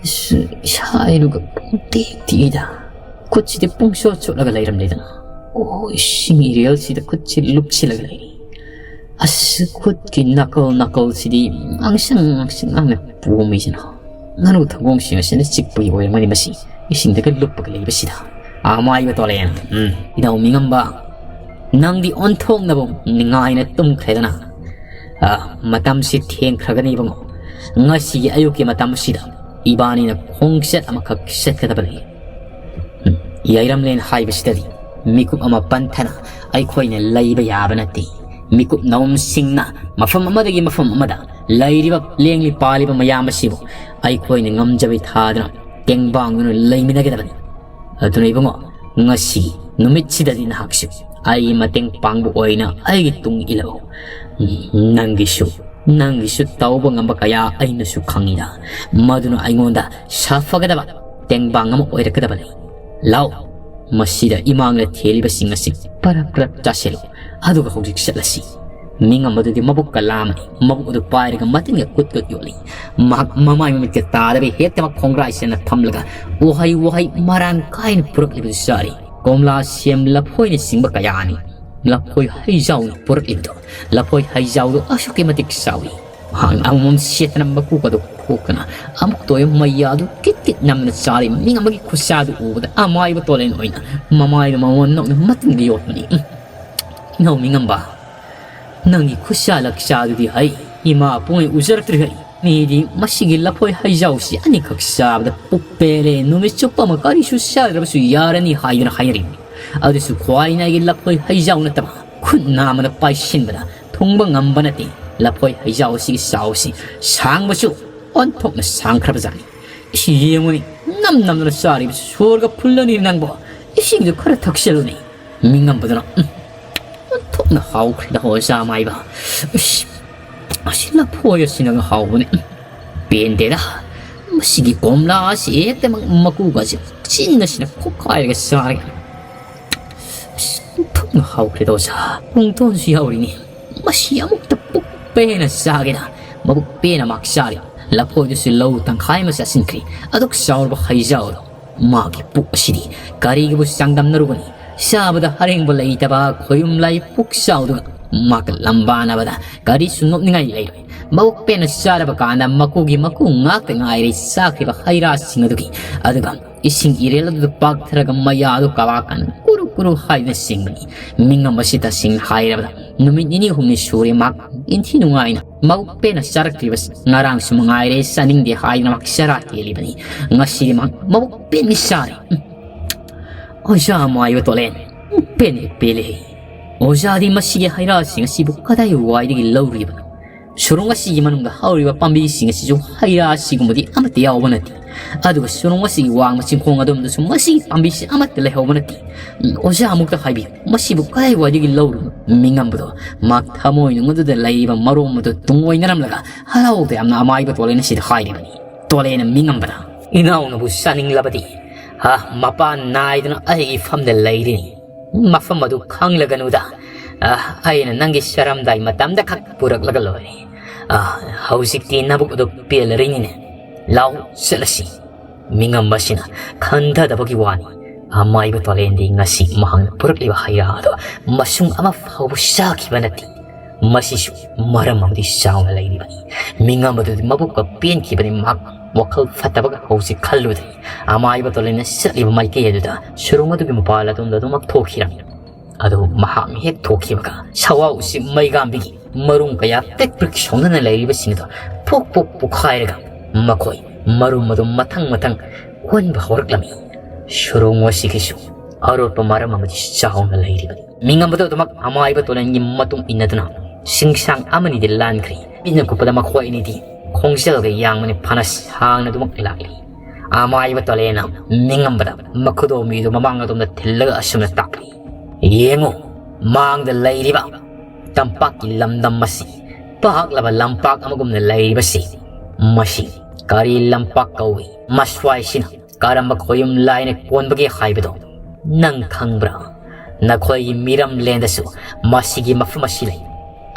ꯏꯁ, ꯏꯁꯥ ꯏꯔꯨꯒ ꯄꯨꯡꯇꯦꯛ ꯇꯦꯛꯏꯗ꯫ ꯈꯨꯠꯁꯤꯗꯤ ꯄꯨꯡꯁꯣꯠ ꯁꯣꯠꯂꯒ ꯂꯩꯔꯝꯂꯦꯗꯅ꯫ ꯑꯣ, ꯏꯁꯤꯡ ꯏꯔꯦꯜꯁꯤꯗ ꯈꯨꯠꯁꯤ ꯂꯨꯞꯁꯤꯜꯂꯒ ꯂꯩꯔꯤ꯫ ꯑꯁ, ꯈꯨꯠꯀꯤ ꯅꯥꯀꯜ ꯅꯥꯀꯜꯁꯤꯗꯤ ꯉꯥꯡꯁꯪ ꯉꯥꯡꯁꯪ ꯉꯥꯡꯅ ꯄꯣꯝꯃꯤꯁꯤꯅ꯫ ꯉꯥꯅꯨ ꯊꯪꯒꯣꯡꯁꯤꯡ ꯑꯁꯤꯅ ꯆꯤꯛꯄꯒꯤ ꯑꯣꯏꯔꯝꯒꯅꯤ ꯃꯁꯤ ꯏꯁꯤꯡꯗꯒ ꯂꯨꯞꯄꯒ ꯂꯩꯕꯁꯤꯗ꯫ ꯑꯃꯥꯏꯕ ꯇꯣꯂꯦꯟ, ꯎꯝ, ꯏꯅꯥꯎ ꯃꯤꯉꯝꯕ, ꯅꯪꯗꯤ ꯑꯣꯟꯊꯣꯛꯅꯕ ꯅꯤꯡꯉꯥꯏꯅ ꯇꯨꯝꯈ꯭ꯔꯦꯗꯅ꯫ ꯑ, ꯃꯇꯝꯁꯤ ꯊꯦꯡꯈ꯭ꯔꯒꯅꯤ ꯏꯕꯨꯡꯉꯣ꯫ ꯉꯁꯤꯒꯤ ꯑꯌꯨꯛꯀꯤ ꯃꯇꯝ ꯑꯁꯤꯗ ꯏꯕꯥꯅꯤꯅ ꯈꯣꯡꯆꯠ ꯑꯃꯈꯛ ꯆꯠꯀꯗꯕ ꯂꯩ꯫ ꯎꯝ, ꯌꯥꯏꯔꯝꯂꯦꯟ ꯍꯥꯏꯕꯁꯤꯗꯗꯤ ꯃꯤꯀꯨꯞ ꯑꯃ ꯄꯟꯊꯅ ꯑꯩꯈꯣꯏꯅ ꯂꯩꯕ ꯌꯥꯕ ꯅꯠꯇꯦ꯫ ꯃꯤꯀꯨꯞ ꯅꯧꯝꯁꯤꯡꯅ ꯃꯐꯝ ꯑꯃꯗꯒꯤ ꯃꯐꯝ ꯑꯃꯗ ꯂꯩꯔꯤꯕ ꯂꯦꯡꯂꯤ ꯄꯥꯜꯂꯤꯕ ꯃꯌꯥꯝ ꯑꯁꯤꯕꯨ ꯑꯩꯈꯣꯏꯅ ꯉꯝꯖꯕꯤ ꯊꯥꯗꯨꯅ ꯇꯦꯡꯕꯥꯡꯗꯨꯅ ꯂꯩꯃꯤꯟꯅꯒꯗꯕꯅꯤ꯫ ꯑꯗꯨꯅ ꯏꯕꯨꯡꯉꯣ, ꯉꯁꯤ ꯅꯨꯃꯤꯠꯁꯤꯗꯗꯤ ꯅꯍꯥꯛꯁꯨ ꯑꯩꯒꯤ ꯃꯇꯦꯡ ꯄꯥꯡꯕ ꯑꯣꯏꯅ ꯑꯩꯒꯤ ꯇꯨꯡ ꯏꯜꯂꯛꯎ꯫ ꯅꯪꯒꯤꯁꯨ, ꯅꯪꯒꯤꯁꯨ ꯇꯧꯕ ꯉꯝꯕ ꯀꯌꯥ ꯑꯩꯅꯁꯨ ꯈꯪꯉꯤꯗ꯫ ꯃꯗꯨꯅ ꯑꯩꯉꯣꯟꯗ ꯁꯥꯐꯒꯗꯕ ꯇꯦꯡꯕꯥꯡ ꯑꯃ ꯑꯣꯏꯔꯛꯀꯗꯕꯅꯤ꯫ ꯂꯥꯎ, ꯃꯁꯤꯗ ꯏꯃꯥꯡꯗ ꯊꯦꯜꯂꯤꯕꯁꯤꯡ ꯑꯁꯤ ꯄꯔꯞ ꯄꯔꯞ ꯆꯥꯁꯤꯜꯂꯨ, ꯑꯗꯨꯒ ꯍꯧꯖꯤꯛ ꯆꯠꯂꯁꯤ꯫ ꯃꯤꯉꯝꯕꯗꯨꯗꯤ ꯃꯕꯨꯛꯀ ꯂꯥꯝꯃꯅꯤ, ꯃꯕꯨꯛ ꯑꯗꯨ ꯄꯥꯏꯔꯒ ꯃꯇꯤꯟꯒ ꯀꯨꯠ ꯀꯨꯠ ꯌꯣꯠꯂꯤ꯫ ꯃꯍꯥꯛ ꯃꯃꯥꯏ ꯃꯃꯤꯠꯀ ꯇꯥꯗꯕꯤ ꯍꯦꯛꯇꯃꯛ ꯈꯣꯡꯒ꯭ꯔꯥꯏ ꯆꯦꯟꯅ ꯐꯝꯂꯒ ꯎꯍꯩ ꯋꯥꯍꯩ ꯃꯔꯥꯡ ꯀꯥꯏꯅ ꯄꯨꯔꯛꯂꯤꯕꯗꯨ ꯆꯥꯔꯤ꯫ ꯀꯣꯝꯂꯥ, ꯁꯦꯝ, ꯂꯐꯣꯏꯅꯆꯤꯡꯕ ꯀꯌꯥꯅꯤ꯫ ꯂꯐꯣꯏ ꯍꯩꯖꯥꯎꯅ ꯄꯨꯔꯛꯂꯤꯕꯗꯣ, ꯂꯐꯣꯏ ꯍꯩꯖꯥꯎꯗꯣ ꯑꯁꯨꯛꯀꯤ ꯃꯇꯤꯛ ꯆꯥꯎꯏ꯫ ꯍꯥꯡꯅ ꯑꯃꯃꯝ ꯁꯦꯠꯇꯅ ꯃꯀꯣꯛ ꯑꯗꯨ ꯈꯣꯛꯇꯅ ꯑꯃꯨꯛꯇ ꯑꯣꯏꯕ ꯃꯩꯌꯥ ꯑꯗꯨ ꯀꯤꯠ ꯀꯤꯠ ꯅꯝꯗꯅ ꯆꯥꯔꯤ ꯃꯤꯡ ꯑꯃꯒꯤ ꯈꯨꯠꯁꯥ ꯑꯗꯨ ꯎꯕꯗ ꯑꯃꯥꯏꯕ ꯇꯣꯂꯦꯟ ꯑꯣꯏꯅ ꯃꯃꯥꯏꯗ ꯃꯉꯣꯟ ꯅꯣꯛꯅ ꯃꯇꯤꯟꯒ ꯌꯣꯠꯄꯅꯤ꯫ ꯎꯝ꯫ ꯏꯅꯥꯎ ꯃꯤꯉꯝꯕ, ꯅꯪꯒꯤ ꯈꯨꯠꯁꯥ ꯂꯛꯁꯥꯗꯨꯗꯤ ꯍꯩ, ꯏꯃꯥ ꯄꯨꯡꯉꯩ ꯎꯖꯔꯛꯇ꯭ꯔꯤ ꯍꯩ꯫ ꯃꯤꯗꯤ ꯃꯁꯤꯒꯤ ꯂꯐꯣꯏ ꯍꯩꯖꯥꯎꯁꯤ ꯑꯅꯤꯈꯛ ꯆꯥꯕꯗ ꯄꯨꯛ ꯄꯦꯜꯂꯦ, ꯅꯨꯃꯤꯠ ꯆꯨꯞꯄ ꯑꯃ ꯀꯔꯤꯁꯨ ꯆꯥꯗ꯭ꯔꯕꯁꯨ ꯌꯥꯔꯅꯤ ꯍꯥꯏꯗꯨꯅ ꯍꯥꯏꯅꯔꯤꯕꯅꯤ꯫ ꯑꯗꯨꯁꯨ ꯈ꯭ꯋꯥꯏꯅꯥꯏꯒꯤ ꯂꯐꯣꯏ ꯍꯩꯖꯥꯎ ꯅꯠꯇꯕ ꯈꯨꯠ ꯅꯥꯝꯃꯅ ꯄꯥꯏꯁꯤꯟꯕꯗ ꯊꯨꯡꯕ ꯉꯝꯕ ꯅꯠꯇꯦ꯫ ꯂꯐꯣꯏ ꯍꯩꯖꯥꯎ ꯑꯁꯤꯒꯤ ꯆꯥꯎꯁꯤ ꯁꯥꯡꯕꯁꯨ ꯑꯣꯟꯊꯣꯛꯅ ꯁꯥꯡꯈ꯭ꯔꯕꯖꯥꯠꯅꯤ꯫ ꯏꯁꯤꯡ ꯌꯦꯡꯉꯨꯅꯤ, ꯅꯝ ꯅꯝꯗꯨꯅ ꯆꯥꯔꯤꯕꯁꯤ ꯁꯣꯔꯒ ꯐꯨꯜꯂꯅꯤ ꯅꯪꯕꯣ꯫ ꯏꯁꯤꯡꯗꯨ ꯈꯔ ꯊꯛꯆꯜꯂꯨꯅꯦ꯫ ꯃꯤꯉꯝꯕꯗꯨꯅ, "ꯎꯝ, ꯑꯣꯟꯊꯣꯛꯅ ꯍꯥꯎꯈ꯭ꯔꯦꯗ ꯑꯣꯖꯥ ꯃꯥꯏꯕ꯫ ꯏꯁ, ꯑꯁꯤ ꯂꯐꯣꯏ ꯑꯁꯤꯅꯒ ꯍꯥꯎꯕꯅꯤ꯫ ꯎꯝ, ꯄꯦꯟꯗꯦꯗ꯫ ꯃꯁꯤꯒꯤ ꯀꯣꯝꯂꯥ ꯑꯁꯤ ꯍꯦꯛꯇꯃꯛ ꯃꯀꯨꯒꯁꯦ ꯆꯤꯟꯅꯁꯤꯅ ꯈꯣꯛꯈꯥꯏꯔꯒ ꯆꯥꯔꯒꯦ꯫ ꯑꯁ, ꯑꯣꯟꯊꯣꯛꯅ ꯍꯥꯎꯈ꯭ꯔꯦꯗ ꯑꯣꯖꯥ꯫ ꯄꯨꯡꯊꯣꯟꯁꯨ ꯌꯥꯎꯔꯤꯅꯤ꯫ ꯃꯁꯤ ꯑꯃꯨꯛꯇ ꯄꯨꯛ ꯄꯦꯟꯅ ꯆꯥꯒꯦꯗ꯫ ꯃꯕꯨꯛ ꯄꯦꯟꯅ ꯃꯍꯥꯛ ꯆꯥꯔꯤ꯫ ꯂꯐꯣꯏꯗꯨꯁꯨ ꯂꯧ ꯇꯪꯈꯥꯏ ꯑꯃ ꯆꯥꯁꯤꯟꯈ꯭ꯔꯤ꯫ ꯑꯗꯨꯛ ꯆꯥꯎꯔꯕ ꯍꯩꯖꯥꯎꯗꯣ ꯃꯥꯒꯤ ꯄꯨꯛ ꯑꯁꯤꯗꯤ ꯀꯔꯤꯒꯕꯨ ꯆꯥꯡꯗꯝꯅꯔꯨꯒꯅꯤ? ꯆꯥꯕꯗ ꯑꯔꯦꯡꯕ ꯂꯩꯇꯕ ꯈꯣꯌꯨꯝ ꯂꯥꯏ ꯄꯨꯛ ꯆꯥꯎꯗꯨꯒ ꯃꯍꯥꯛꯀ ꯂꯝꯕꯥꯅꯕꯗ ꯀꯔꯤꯁꯨ ꯅꯣꯛꯅꯤꯡꯉꯥꯏ ꯂꯩꯔꯣꯏ꯫ ꯃꯕꯨꯛ ꯄꯦꯟꯅ ꯆꯥꯔꯕ ꯀꯥꯟꯗ ꯃꯀꯨꯒꯤ ꯃꯀꯨ ꯉꯥꯛꯇ ꯉꯥꯏꯔꯦ ꯆꯥꯈ꯭ꯔꯤꯕ ꯍꯩ ꯔꯥꯁꯤꯡ ꯑꯗꯨꯒꯤ꯫ ꯑꯗꯨꯒ ꯏꯁꯤꯡ ꯏꯔꯦꯜ ꯑꯗꯨꯗ ꯄꯥꯛꯊꯔꯒ ꯃꯌꯥ ꯑꯗꯨ ꯀꯕꯥꯛ ꯀꯥꯟ ꯀꯨꯔꯨ ꯀꯨꯔꯨ ꯍꯥꯏꯗꯨꯅ ꯆꯤꯡꯕꯅꯤ꯫ ꯃꯤꯉꯝ ꯑꯁꯤ ꯇꯁꯦꯡꯅ ꯍꯥꯏꯔꯕꯗ ꯅꯨꯃꯤꯠ ꯅꯤꯅꯤ ꯍꯨꯝꯅꯤ ꯁꯨꯔꯦ ꯃꯍꯥꯛ ꯏꯟꯊꯤ ꯅꯨꯡꯉꯥꯏꯅ ꯃꯕꯨꯛ ꯄꯦꯟꯅ ꯆꯥꯔꯛꯇ꯭ꯔꯤꯕꯁꯤ꯫ ꯉꯔꯥꯡꯁꯨ ꯃꯉꯥꯏꯔꯦ ꯆꯥꯅꯤꯡꯗꯦ ꯍꯥꯏꯗꯨꯅ ꯃꯍꯥꯛ ꯆꯔꯥ ꯍꯦꯜꯂꯤꯕꯅꯤ꯫ ꯉꯁꯤꯗꯤ ꯃꯍꯥꯛ ꯃꯕꯨꯛ ꯄꯦꯟꯅ ꯆꯥꯔꯦ꯫ ꯎꯝ꯫ ꯑꯣꯖꯥ ꯃꯥꯏꯕ ꯇꯣꯂꯦꯟ, ꯄꯦꯟ ꯍꯦꯛ ꯄꯦꯜꯂꯦ꯫ ꯑꯣꯖꯥꯗꯤ ꯃꯁꯤꯒꯤ ꯍꯩ ꯔꯥꯁꯤꯡ ꯑꯁꯤꯕꯨ ꯀꯗꯥꯏ ꯋꯥꯏꯗꯒꯤ ꯂꯧꯔꯤꯕꯅꯣ? ꯁꯨꯔꯨꯡ ꯑꯁꯤꯒꯤ ꯃꯅꯨꯡꯗ ꯍꯧꯔꯤꯕ ꯄꯥꯝꯕꯤꯁꯤꯡ ꯑꯁꯤꯁꯨ ꯍꯩ ꯔꯥ ꯑꯁꯤꯒꯨꯝꯕꯗꯤ ꯑꯃꯠꯇ ꯌꯥꯎꯕ ꯅꯠꯇꯦ꯫ ꯑꯗꯨꯒ ꯁꯨꯔꯨꯡ ꯑꯁꯤꯒꯤ ꯋꯥꯡꯃ ꯆꯤꯡꯈꯣꯡ ꯑꯗꯣꯝꯗꯁꯨ ꯃꯁꯤꯒꯤ ꯄꯥꯝꯕꯤꯁꯤ ꯑꯃꯠꯇ ꯂꯩꯍꯧꯕ ꯅꯠꯇꯦ꯫ ꯑꯣꯖꯥ ꯑꯃꯨꯛꯇ ꯍꯥꯏꯕꯤꯌꯨ, ꯃꯁꯤꯕꯨ ꯀꯗꯥꯏ ꯋꯥꯏꯗꯒꯤ ꯂꯧꯔꯤꯕꯅꯣ? ꯃꯤꯉꯝꯕꯗꯣ ꯃꯍꯥꯛ ꯊꯃꯣꯏꯅꯨꯡ ꯑꯗꯨꯗ ꯂꯩꯔꯤꯕ ꯃꯔꯣꯝ ꯑꯗꯨ ꯇꯨꯡꯑꯣꯏꯅꯔꯝꯂꯒ ꯍꯔꯥꯎ ꯇꯌꯥꯝꯅ ꯑꯃꯥꯏꯕ ꯇꯣꯂꯦꯟ ꯑꯁꯤꯗ ꯍꯥꯏꯔꯤꯕꯅꯤ꯫ ꯇꯣꯂꯦꯟꯅ ꯃꯤꯉꯝꯕꯗ, "ꯏꯅꯥꯎꯅꯕꯨ ꯆꯥꯅꯤꯡꯂꯕꯗꯤ, ꯍꯥ, ꯃꯄꯥꯟ ꯅꯥꯏꯗꯅ ꯑꯩꯒꯤ ꯐꯝꯗ ꯂꯩꯔꯤꯅꯤ꯫ ꯃꯐꯝ ꯑꯗꯨ ꯈꯪꯂꯒꯅꯨꯗ꯫ ꯑ, ꯑꯩꯅ ꯅꯪꯒꯤ ꯆꯥꯔꯝꯗꯥꯏ ꯃꯇꯝꯗ ꯈꯛ ꯄꯨꯔꯛꯂꯒ ꯂꯣꯏꯔꯦ꯫ ꯑ, ꯍꯧꯖꯤꯛꯇꯤ ꯅꯕꯨꯛ ꯑꯗꯨ ꯄꯦꯜꯂꯔꯤꯅꯤꯅꯦ꯫ ꯂꯥꯎ, ꯆꯠꯂꯁꯤ꯫" ꯃꯤꯉꯝꯕꯁꯤꯅ ꯈꯟꯊꯗꯕꯒꯤ ꯋꯥꯅꯤ꯫ ꯑꯃꯥꯏꯕ ꯇꯣꯂꯦꯟꯗꯤ ꯉꯁꯤ ꯃꯍꯥꯛꯅ ꯄꯨꯔꯛꯂꯤꯕ ꯍꯩ ꯔꯥ ꯑꯗꯨ ꯃꯁꯨꯡ ꯑꯃ ꯐꯥꯎꯕ ꯆꯥꯈꯤꯕ ꯅꯠꯇꯦ꯫ ꯃꯁꯤꯁꯨ ꯃꯔꯝ ꯑꯃꯗꯤ ꯆꯥꯎꯅ ꯂꯩꯔꯤꯕꯅꯤ꯫ ꯃꯤꯉꯝꯕꯗꯨꯗꯤ ꯃꯕꯨꯛꯀ ꯄꯦꯟꯈꯤꯕꯅꯤ꯫ ꯃꯍꯥꯛ ꯋꯥꯈꯜ ꯐꯠꯇꯕꯒ ꯍꯧꯖꯤꯛ ꯈꯜꯂꯨꯗ꯭ꯔꯦ꯫ ꯑꯃꯥꯏꯕ ꯇꯣꯂꯦꯟꯅ ꯆꯠꯂꯤꯕ ꯃꯥꯏꯀꯩ ꯑꯗꯨꯗ ꯁꯨꯔꯨꯡ ꯑꯗꯨꯒꯤ ꯃꯄꯥꯜ ꯑꯗꯣꯝꯗ ꯑꯗꯨꯃꯛ ꯊꯣꯛꯈꯤꯔꯝꯃꯤ꯫ ꯑꯗꯨ ꯃꯍꯥꯛꯅ ꯍꯦꯛ ꯊꯣꯛꯈꯤꯕꯒ ꯁꯋꯥ ꯎꯆꯦꯛ ꯃꯩꯒꯥꯝꯕꯤꯒꯤ ꯃꯔꯨꯝ ꯀꯌꯥ ꯄ꯭ꯔꯤꯛ ꯄ꯭ꯔꯤꯛ ꯁꯣꯡꯗꯅ ꯂꯩꯔꯤꯕꯁꯤꯡ ꯑꯗꯨ ꯄꯨꯛ ꯄꯨꯛ ꯄꯨꯈꯥꯏꯔꯒ ꯃꯈꯣꯏ ꯃꯔꯨꯝ ꯑꯗꯨ ꯃꯊꯪ ꯃꯊꯪ ꯑꯣꯟꯕ ꯍꯧꯔꯛꯂꯝꯃꯤ꯫ ꯁꯨꯔꯨꯡ ꯑꯁꯤꯒꯤꯁꯨ ꯑꯔꯣꯠꯄ ꯃꯔꯝ ꯑꯃꯗꯤ ꯆꯥꯎꯅ ꯂꯩꯔꯤꯕꯅꯤ꯫ ꯃꯤꯉꯝꯕꯗꯨ ꯑꯗꯨꯃꯛ ꯑꯃꯥꯏꯕ ꯇꯣꯂꯦꯟꯒꯤ ꯃꯇꯨꯡ ꯏꯟꯅꯗꯨꯅ ꯁꯤꯡꯁꯥꯡ ꯑꯃꯅꯤꯗꯤ ꯂꯥꯟꯈ꯭ꯔꯦ꯫ ꯃꯤꯠꯅ ꯀꯨꯞꯄꯗ ꯃꯈꯣꯏ ꯑꯅꯤꯗꯤ ꯈꯣꯡꯖꯦꯜꯒ ꯌꯥꯡꯕꯅꯤ ꯐꯅ ꯁꯥꯡꯅ ꯑꯗꯨꯃꯛ ꯂꯥꯛꯂꯤ꯫ ꯑꯃꯥꯏꯕ ꯇꯣꯂꯦꯟꯅ ꯃꯤꯉꯝꯕꯗ ꯃꯈꯨꯗꯣꯝꯕꯤꯗꯨ ꯃꯃꯥꯡ ꯑꯗꯣꯝꯗ ꯊꯤꯜꯂꯒ ꯑꯁꯨꯝꯅ ꯇꯥꯛꯂꯤ, "ꯌꯦꯡꯉꯨ, ꯃꯥꯡꯗ ꯂꯩꯔꯤꯕ ꯇꯝꯄꯥꯛꯀꯤ ꯂꯝꯗꯝ ꯑꯁꯤ ꯄꯥꯛꯂꯕ ꯂꯝꯄꯥꯛ ꯑꯃꯒꯨꯝꯅ ꯂꯩꯔꯤꯕꯁꯤ, ꯃꯁꯤ ꯀꯔꯤ ꯂꯝꯄꯥꯛ ꯀꯧꯏ? ꯃꯁ꯭ꯋꯥꯏꯁꯤꯅ ꯀꯔꯝꯕ ꯈꯣꯌꯨꯝ ꯂꯥꯏꯅ ꯀꯣꯟꯕꯒꯦ ꯍꯥꯏꯕꯗꯣ ꯅꯪ ꯈꯪꯕ꯭ꯔꯥ? ꯅꯈꯣꯏꯒꯤ ꯃꯤꯔꯝꯂꯦꯟꯗꯁꯨ ꯃꯁꯤꯒꯤ ꯃꯐꯝ ꯑꯁꯤ ꯂꯩ꯫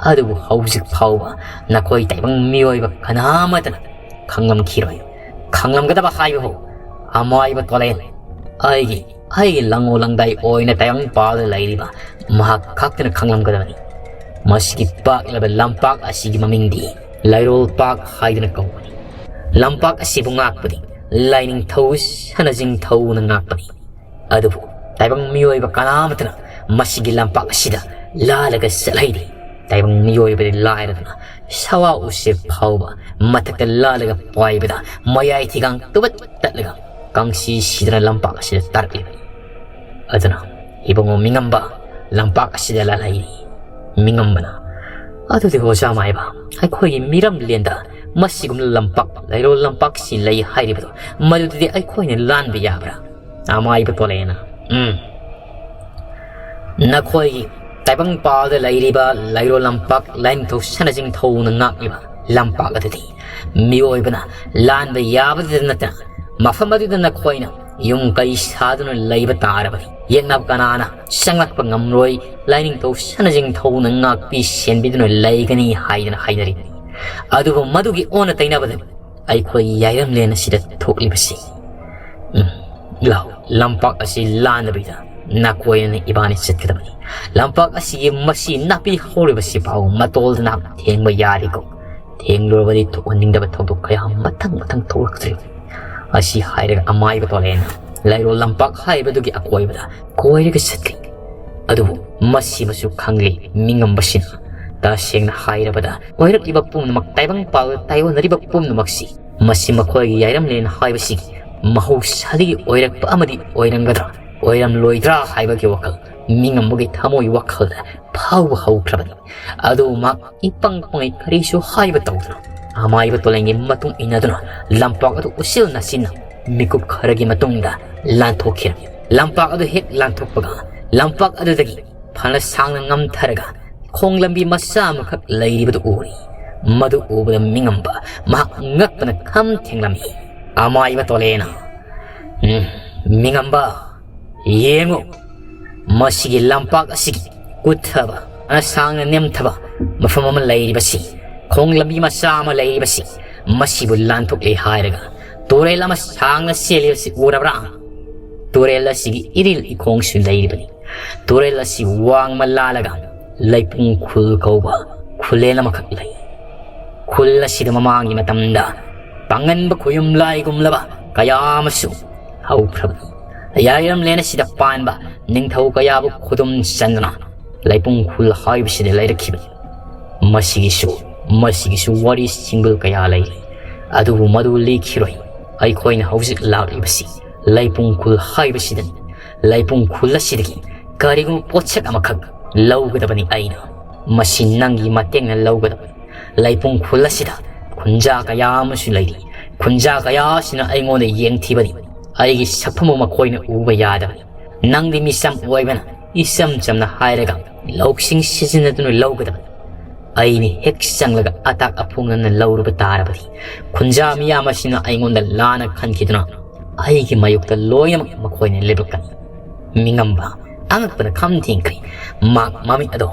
ꯑꯗꯨꯕꯨ ꯍꯧꯖꯤꯛ ꯐꯥꯎꯕ ꯅꯈꯣꯏ ꯇꯥꯏꯕꯪ ꯃꯤꯑꯣꯏꯕ ꯀꯅꯥꯃꯠꯇꯅ ꯈꯪꯂꯝꯈꯤꯔꯣꯏ꯫ ꯈꯪꯂꯝꯒꯗꯕ ꯍꯥꯏꯕꯕꯨ ꯑꯃꯥꯏꯕ ꯇꯣꯂꯦꯟ, ꯑꯩꯒꯤ, ꯑꯩꯒꯤ ꯂꯪꯉꯣ ꯂꯪꯗꯥꯏ ꯑꯣꯏꯅ ꯇꯥꯏꯕꯪ ꯄꯥꯜꯗ ꯂꯩꯔꯤꯕ ꯃꯍꯥꯛ ꯈꯛꯇꯅ ꯈꯪꯂꯝꯒꯗꯕꯅꯤ꯫ ꯃꯁꯤꯒꯤ ꯄꯥꯛꯂꯕ ꯂꯝꯄꯥꯛ ꯑꯁꯤꯒꯤ ꯃꯃꯤꯡꯗꯤ ꯂꯩꯔꯣꯜ ꯄꯥꯛ ꯍꯥꯏꯗꯨꯅ ꯀꯧꯕꯅꯤ꯫ ꯂꯝꯄꯥꯛ ꯑꯁꯤꯕꯨ ꯉꯥꯛꯄꯗꯤ ꯂꯥꯏꯅꯤꯡꯊꯧ ꯁꯅꯥꯖꯤꯡꯊꯧꯅ ꯉꯥꯛꯄꯅꯤ꯫ ꯑꯗꯨꯕꯨ ꯇꯥꯏꯕꯪ ꯃꯤꯑꯣꯏꯕ ꯀꯅꯥꯃꯠꯇꯅ ꯃꯁꯤꯒꯤ ꯂꯝꯄꯥꯛ ꯑꯁꯤꯗ ꯂꯥꯜꯂꯒ ꯆꯠꯍꯩꯗꯦ꯫ ꯇꯥꯏꯕꯪ ꯃꯤꯑꯣꯏꯕꯗꯤ ꯂꯥꯏꯔꯗꯅ ꯁꯋꯥ ꯎꯆꯦꯛ ꯐꯥꯎꯕ ꯃꯊꯛꯇ ꯂꯥꯜꯂꯒ ꯄꯥꯏꯕꯗ ꯃꯌꯥꯏ ꯊꯤꯒꯥꯡ ꯇꯨꯕꯠ ꯇꯠꯂꯒ ꯀꯥꯡꯁꯤ ꯁꯤꯗꯅ ꯂꯝꯄꯥꯛ ꯑꯁꯤꯗ ꯇꯥꯔꯛꯂꯤꯕꯅꯤ꯫ ꯑꯗꯨꯅ ꯏꯕꯨꯡꯉꯣ ꯃꯤꯉꯝꯕ, ꯂꯝꯄꯥꯛ ꯑꯁꯤꯗ ꯂꯥꯜꯍꯩꯔꯤ꯫ ꯃꯤꯉꯝꯕꯅ, "ꯑꯗꯨꯗꯤ ꯑꯣꯖꯥ ꯃꯥꯏꯕ, ꯑꯩꯈꯣꯏꯒꯤ ꯃꯤꯔꯝꯂꯦꯟꯗ ꯃꯁꯤꯒꯨꯝꯕ ꯂꯝꯄꯥꯛ, ꯂꯩꯔꯣꯜ ꯂꯝꯄꯥꯛꯁꯤ ꯂꯩ ꯍꯥꯏꯔꯤꯕꯗꯣ, ꯃꯗꯨꯗꯤ ꯑꯩꯈꯣꯏꯅ ꯂꯥꯟꯕ ꯌꯥꯕ꯭ꯔꯥ?" ꯑꯃꯥꯏꯕ ꯇꯣꯂꯦꯅ, "ꯎꯝ, ꯅꯈꯣꯏꯒꯤ ꯇꯥꯏꯕꯪꯄꯥꯜꯗ ꯂꯩꯔꯤꯕ ꯂꯩꯔꯣꯜ ꯂꯝꯄꯥꯛ, ꯂꯥꯏꯅꯤꯡꯊꯧ ꯁꯅꯥꯖꯤꯡꯊꯧꯅ ꯉꯥꯛꯂꯤꯕ ꯂꯝꯄꯥꯛ ꯑꯗꯨꯗꯤ ꯃꯤꯑꯣꯏꯕꯅ ꯂꯥꯟꯕ ꯌꯥꯕꯗ ꯅꯠꯇꯅ ꯃꯐꯝ ꯑꯗꯨꯗ ꯅꯈꯣꯏꯅ ꯌꯨꯝ ꯀꯩ ꯁꯥꯗꯨꯅ ꯂꯩꯕ ꯇꯥꯔꯕꯗꯤ ꯌꯦꯛꯅꯕ ꯀꯅꯥꯅ ꯆꯪꯂꯛꯄ ꯉꯝꯂꯣꯏ, ꯂꯥꯏꯅꯤꯡꯊꯧ ꯁꯅꯥꯖꯤꯡꯊꯧꯅ ꯉꯥꯛꯄꯤ ꯁꯦꯟꯕꯤꯗꯨꯅ ꯂꯩꯒꯅꯤ ꯍꯥꯏꯗꯅ ꯍꯥꯏꯅꯔꯤꯕꯅꯤ꯫ ꯑꯗꯨꯕꯨ ꯃꯗꯨꯒꯤ ꯑꯣꯟꯅ ꯇꯩꯅꯕꯗ ꯑꯩꯈꯣꯏ ꯌꯥꯏꯔꯝꯂꯦꯟ ꯑꯁꯤꯗ ꯊꯣꯛꯂꯤꯕꯁꯤ, ꯎꯝ, ꯂꯥꯎ, ꯂꯝꯄꯥꯛ ꯑꯁꯤ ꯂꯥꯟꯗꯕꯤꯗ ꯅꯀꯣꯏꯅꯅ ꯏꯕꯥꯅꯤ ꯆꯠꯀꯗꯕꯅꯤ꯫ ꯂꯝꯄꯥꯛ ꯑꯁꯤꯒꯤ ꯃꯁꯤ ꯅꯥꯄꯤ ꯍꯧꯔꯤꯕꯁꯤ ꯐꯥꯎ ꯃꯇꯣꯜꯗ ꯅꯍꯥꯛ ꯊꯦꯡꯕ ꯌꯥꯔꯤꯀꯣ꯫ ꯊꯦꯡꯂꯨꯔꯕꯗꯤ ꯊꯣꯛꯍꯟꯅꯤꯡꯗꯕ ꯊꯧꯗꯣꯛ ꯀꯌꯥ ꯃꯊꯪ ꯃꯊꯪ ꯊꯣꯛꯂꯛꯇ꯭ꯔꯤꯕꯅꯤ꯫ ꯑꯁꯤ ꯍꯥꯏꯔꯒ ꯑꯃꯥꯏꯕ ꯇꯣꯂꯦꯅ ꯂꯩꯔꯣꯜ ꯂꯝꯄꯥꯛ ꯍꯥꯏꯕꯗꯨꯒꯤ ꯑꯀꯣꯏꯕꯗ ꯀꯣꯏꯔꯒ ꯆꯠꯈꯤ꯫ ꯑꯗꯨꯕꯨ ꯃꯁꯤꯃꯁꯨ ꯈꯪꯂꯤ ꯃꯤꯉꯝꯕꯁꯤꯅ꯫ ꯇꯁꯦꯡꯅ ꯍꯥꯏꯔꯕꯗ ꯑꯣꯏꯔꯛꯂꯤꯕ ꯄꯨꯝꯅꯃꯛ, ꯇꯥꯏꯕꯪ ꯄꯥꯜ ꯇꯥꯏꯑꯣꯟꯅꯔꯤꯕ ꯄꯨꯝꯅꯃꯛꯁꯤ ꯃꯁꯤ ꯃꯈꯣꯏꯒꯤ ꯌꯥꯏꯔꯝꯂꯦꯟ ꯍꯥꯏꯕꯁꯤꯒꯤ ꯃꯍꯧꯁꯥꯗꯒꯤ ꯑꯣꯏꯔꯛꯄ ꯑꯃꯗꯤ ꯑꯣꯏꯔꯝꯒꯗ꯭ꯔꯥ, ꯑꯣꯏꯔꯝꯂꯣꯏꯗ꯭ꯔꯥ ꯍꯥꯏꯕꯒꯤ ꯋꯥꯈꯜ ꯃꯤꯉꯝꯕꯒꯤ ꯊꯃꯣꯏ ꯋꯥꯈꯜꯗ ꯐꯥꯎꯕ ꯍꯧꯈ꯭ꯔꯕꯅꯤ꯫ ꯑꯗꯨ ꯃꯍꯥꯛ ꯏꯄꯪ ꯄꯪꯉꯩ ꯀꯔꯤꯁꯨ ꯍꯥꯏꯕ ꯇꯧꯗꯅ ꯑꯃꯥꯏꯕ ꯇꯣꯂꯦꯟꯒꯤ ꯃꯇꯨꯡ ꯏꯟꯅꯗꯨꯅ ꯂꯝꯄꯥꯛ ꯑꯗꯨ ꯎꯁꯤꯜ ꯅꯥꯁꯤꯟꯅ ꯃꯤꯀꯨꯞ ꯈꯔꯒꯤ ꯃꯇꯨꯡꯗ ꯂꯥꯟꯊꯣꯛꯈꯤꯔꯝꯃꯤ꯫ ꯂꯝꯄꯥꯛ ꯑꯗꯨ ꯍꯦꯛ ꯂꯥꯟꯊꯣꯛꯄꯒ ꯂꯝꯄꯥꯛ ꯑꯗꯨꯗꯒꯤ ꯐꯅ ꯁꯥꯡꯅ ꯉꯝꯊꯔꯒ ꯈꯣꯡ ꯂꯝꯕꯤ ꯃꯆꯥ ꯑꯃꯈꯛ ꯂꯩꯔꯤꯕꯗꯨ ꯎꯔꯤ꯫ ꯃꯗꯨ ꯎꯕꯗ ꯃꯤꯉꯝꯕ ꯃꯍꯥꯛ ꯉꯛꯄꯅ ꯈꯝ ꯊꯦꯡꯂꯝꯃꯤ꯫ ꯑꯃꯥꯏꯕ ꯇꯣꯂꯦꯅ, "ꯎꯝ, ꯃꯤꯉꯝꯕ, ꯌꯦꯡꯉꯨ, ꯃꯁꯤꯒꯤ ꯂꯝꯄꯥꯛ ꯑꯁꯤꯒꯤ ꯀꯨꯠꯊꯕ, ꯐꯅ ꯁꯥꯡꯅ ꯅꯦꯝꯊꯕ ꯃꯐꯝ ꯑꯃ ꯂꯩꯔꯤꯕꯁꯤ, ꯈꯣꯡ ꯂꯝꯕꯤ ꯃꯆꯥ ꯑꯃ ꯂꯩꯔꯤꯕꯁꯤ, ꯃꯁꯤꯕꯨ ꯂꯥꯟꯊꯣꯛꯂꯦ ꯍꯥꯏꯔꯒ ꯇꯨꯔꯦꯜ ꯑꯃ ꯁꯥꯡꯅ ꯆꯦꯜꯂꯤꯕꯁꯤ ꯎꯔꯕ꯭ꯔꯥ? ꯇꯨꯔꯦꯜ ꯑꯁꯤꯒꯤ ꯏꯔꯤꯜ ꯏꯈꯣꯡꯁꯨ ꯂꯩꯔꯤꯕꯅꯤ꯫ ꯇꯨꯔꯦꯜ ꯑꯁꯤ ꯋꯥꯡꯃ ꯂꯥꯜꯂꯒ ꯂꯩꯄꯨꯡ ꯈꯨꯜ ꯀꯧꯕ ꯈꯨꯜꯂꯦꯟ ꯑꯃꯈꯛ ꯂꯩ꯫ ꯈꯨꯜ ꯑꯁꯤꯗ ꯃꯃꯥꯡꯒꯤ ꯃꯇꯝꯗ ꯄꯥꯡꯒꯟꯕ ꯈꯨꯌꯨꯝ ꯂꯥꯏꯒꯨꯝꯂꯕ ꯀꯌꯥ ꯑꯃꯁꯨ ꯍꯧꯈ꯭ꯔꯕꯅꯤ꯫ ꯌꯥꯏꯔꯝꯂꯦꯟ ꯑꯁꯤꯗ ꯄꯥꯟꯕ ꯅꯤꯡꯊꯧ ꯀꯌꯥꯕꯨ ꯈꯨꯗꯨꯝ ꯆꯟꯗꯨꯅ ꯂꯩꯄꯨꯡ ꯈꯨꯜ ꯍꯥꯏꯕꯁꯤꯗ ꯂꯩꯔꯛꯈꯤꯕꯅꯤ꯫ ꯃꯁꯤꯒꯤꯁꯨ, ꯃꯁꯤꯒꯤꯁꯨ ꯋꯥꯔꯤ ꯁꯤꯡꯕꯜ ꯀꯌꯥ ꯂꯩꯔꯤ, ꯑꯗꯨꯕꯨ ꯃꯗꯨ ꯂꯤꯈꯤꯔꯣꯏ꯫ ꯑꯩꯈꯣꯏꯅ ꯍꯧꯖꯤꯛ ꯂꯥꯛꯂꯤꯕꯁꯤ ꯂꯩꯄꯨꯡ ꯈꯨꯜ ꯍꯥꯏꯕꯁꯤꯗꯅꯤ꯫ ꯂꯩꯄꯨꯡ ꯈꯨꯜ ꯑꯁꯤꯗꯒꯤ ꯀꯔꯤꯒꯨꯝꯕ ꯄꯣꯠꯁꯛ ꯑꯃꯈꯛ ꯂꯧꯒꯗꯕꯅꯤ ꯑꯩꯅ꯫ ꯃꯁꯤ ꯅꯪꯒꯤ ꯃꯇꯦꯡꯅ ꯂꯧꯒꯗꯕꯅꯤ꯫ ꯂꯩꯄꯨꯡ ꯈꯨꯜ ꯑꯁꯤꯗ ꯈꯨꯟꯖꯥ ꯀꯌꯥ ꯑꯃꯁꯨ ꯂꯩꯔꯤ꯫ ꯈꯨꯟꯖꯥ ꯀꯌꯥ ꯑꯁꯤꯅ ꯑꯩꯉꯣꯟꯗ ꯌꯦꯡꯊꯤꯕꯅꯤ꯫ ꯑꯩꯒꯤ ꯁꯛꯐꯝꯕꯨ ꯃꯈꯣꯏꯅ ꯎꯕ ꯌꯥꯗꯕꯅꯤ꯫ ꯅꯪꯗꯤ ꯃꯤꯆꯝ ꯑꯣꯏꯕꯅ ꯏꯆꯝ ꯆꯝꯅ ꯍꯥꯏꯔꯒ ꯂꯧꯁꯤꯡ ꯁꯤꯖꯤꯟꯅꯗꯨꯅ ꯂꯧꯒꯗꯕꯅꯤ꯫ ꯑꯩꯅ ꯍꯦꯛ ꯆꯪꯂꯒ ꯑꯇꯥꯛ ꯑꯐꯣꯡꯅꯅ ꯂꯧꯔꯨꯕ ꯇꯥꯔꯕꯗꯤ ꯈꯨꯟꯖꯥ ꯃꯤꯌꯥꯝ ꯑꯁꯤꯅ ꯑꯩꯉꯣꯟꯗ ꯂꯥꯟꯅ ꯈꯟꯈꯤꯗꯨꯅ ꯑꯩꯒꯤ ꯃꯥꯌꯣꯛꯇ ꯂꯣꯏꯅꯃꯛ ꯃꯈꯣꯏꯅ ꯂꯦꯞꯂꯛꯀꯅꯤ꯫ ꯃꯤꯉꯝꯕ ꯑꯉꯛꯄꯅ ꯈꯝ ꯊꯦꯡꯈ꯭ꯔꯦ꯫ ꯃꯍꯥꯛ ꯃꯃꯤꯠ ꯑꯗꯣ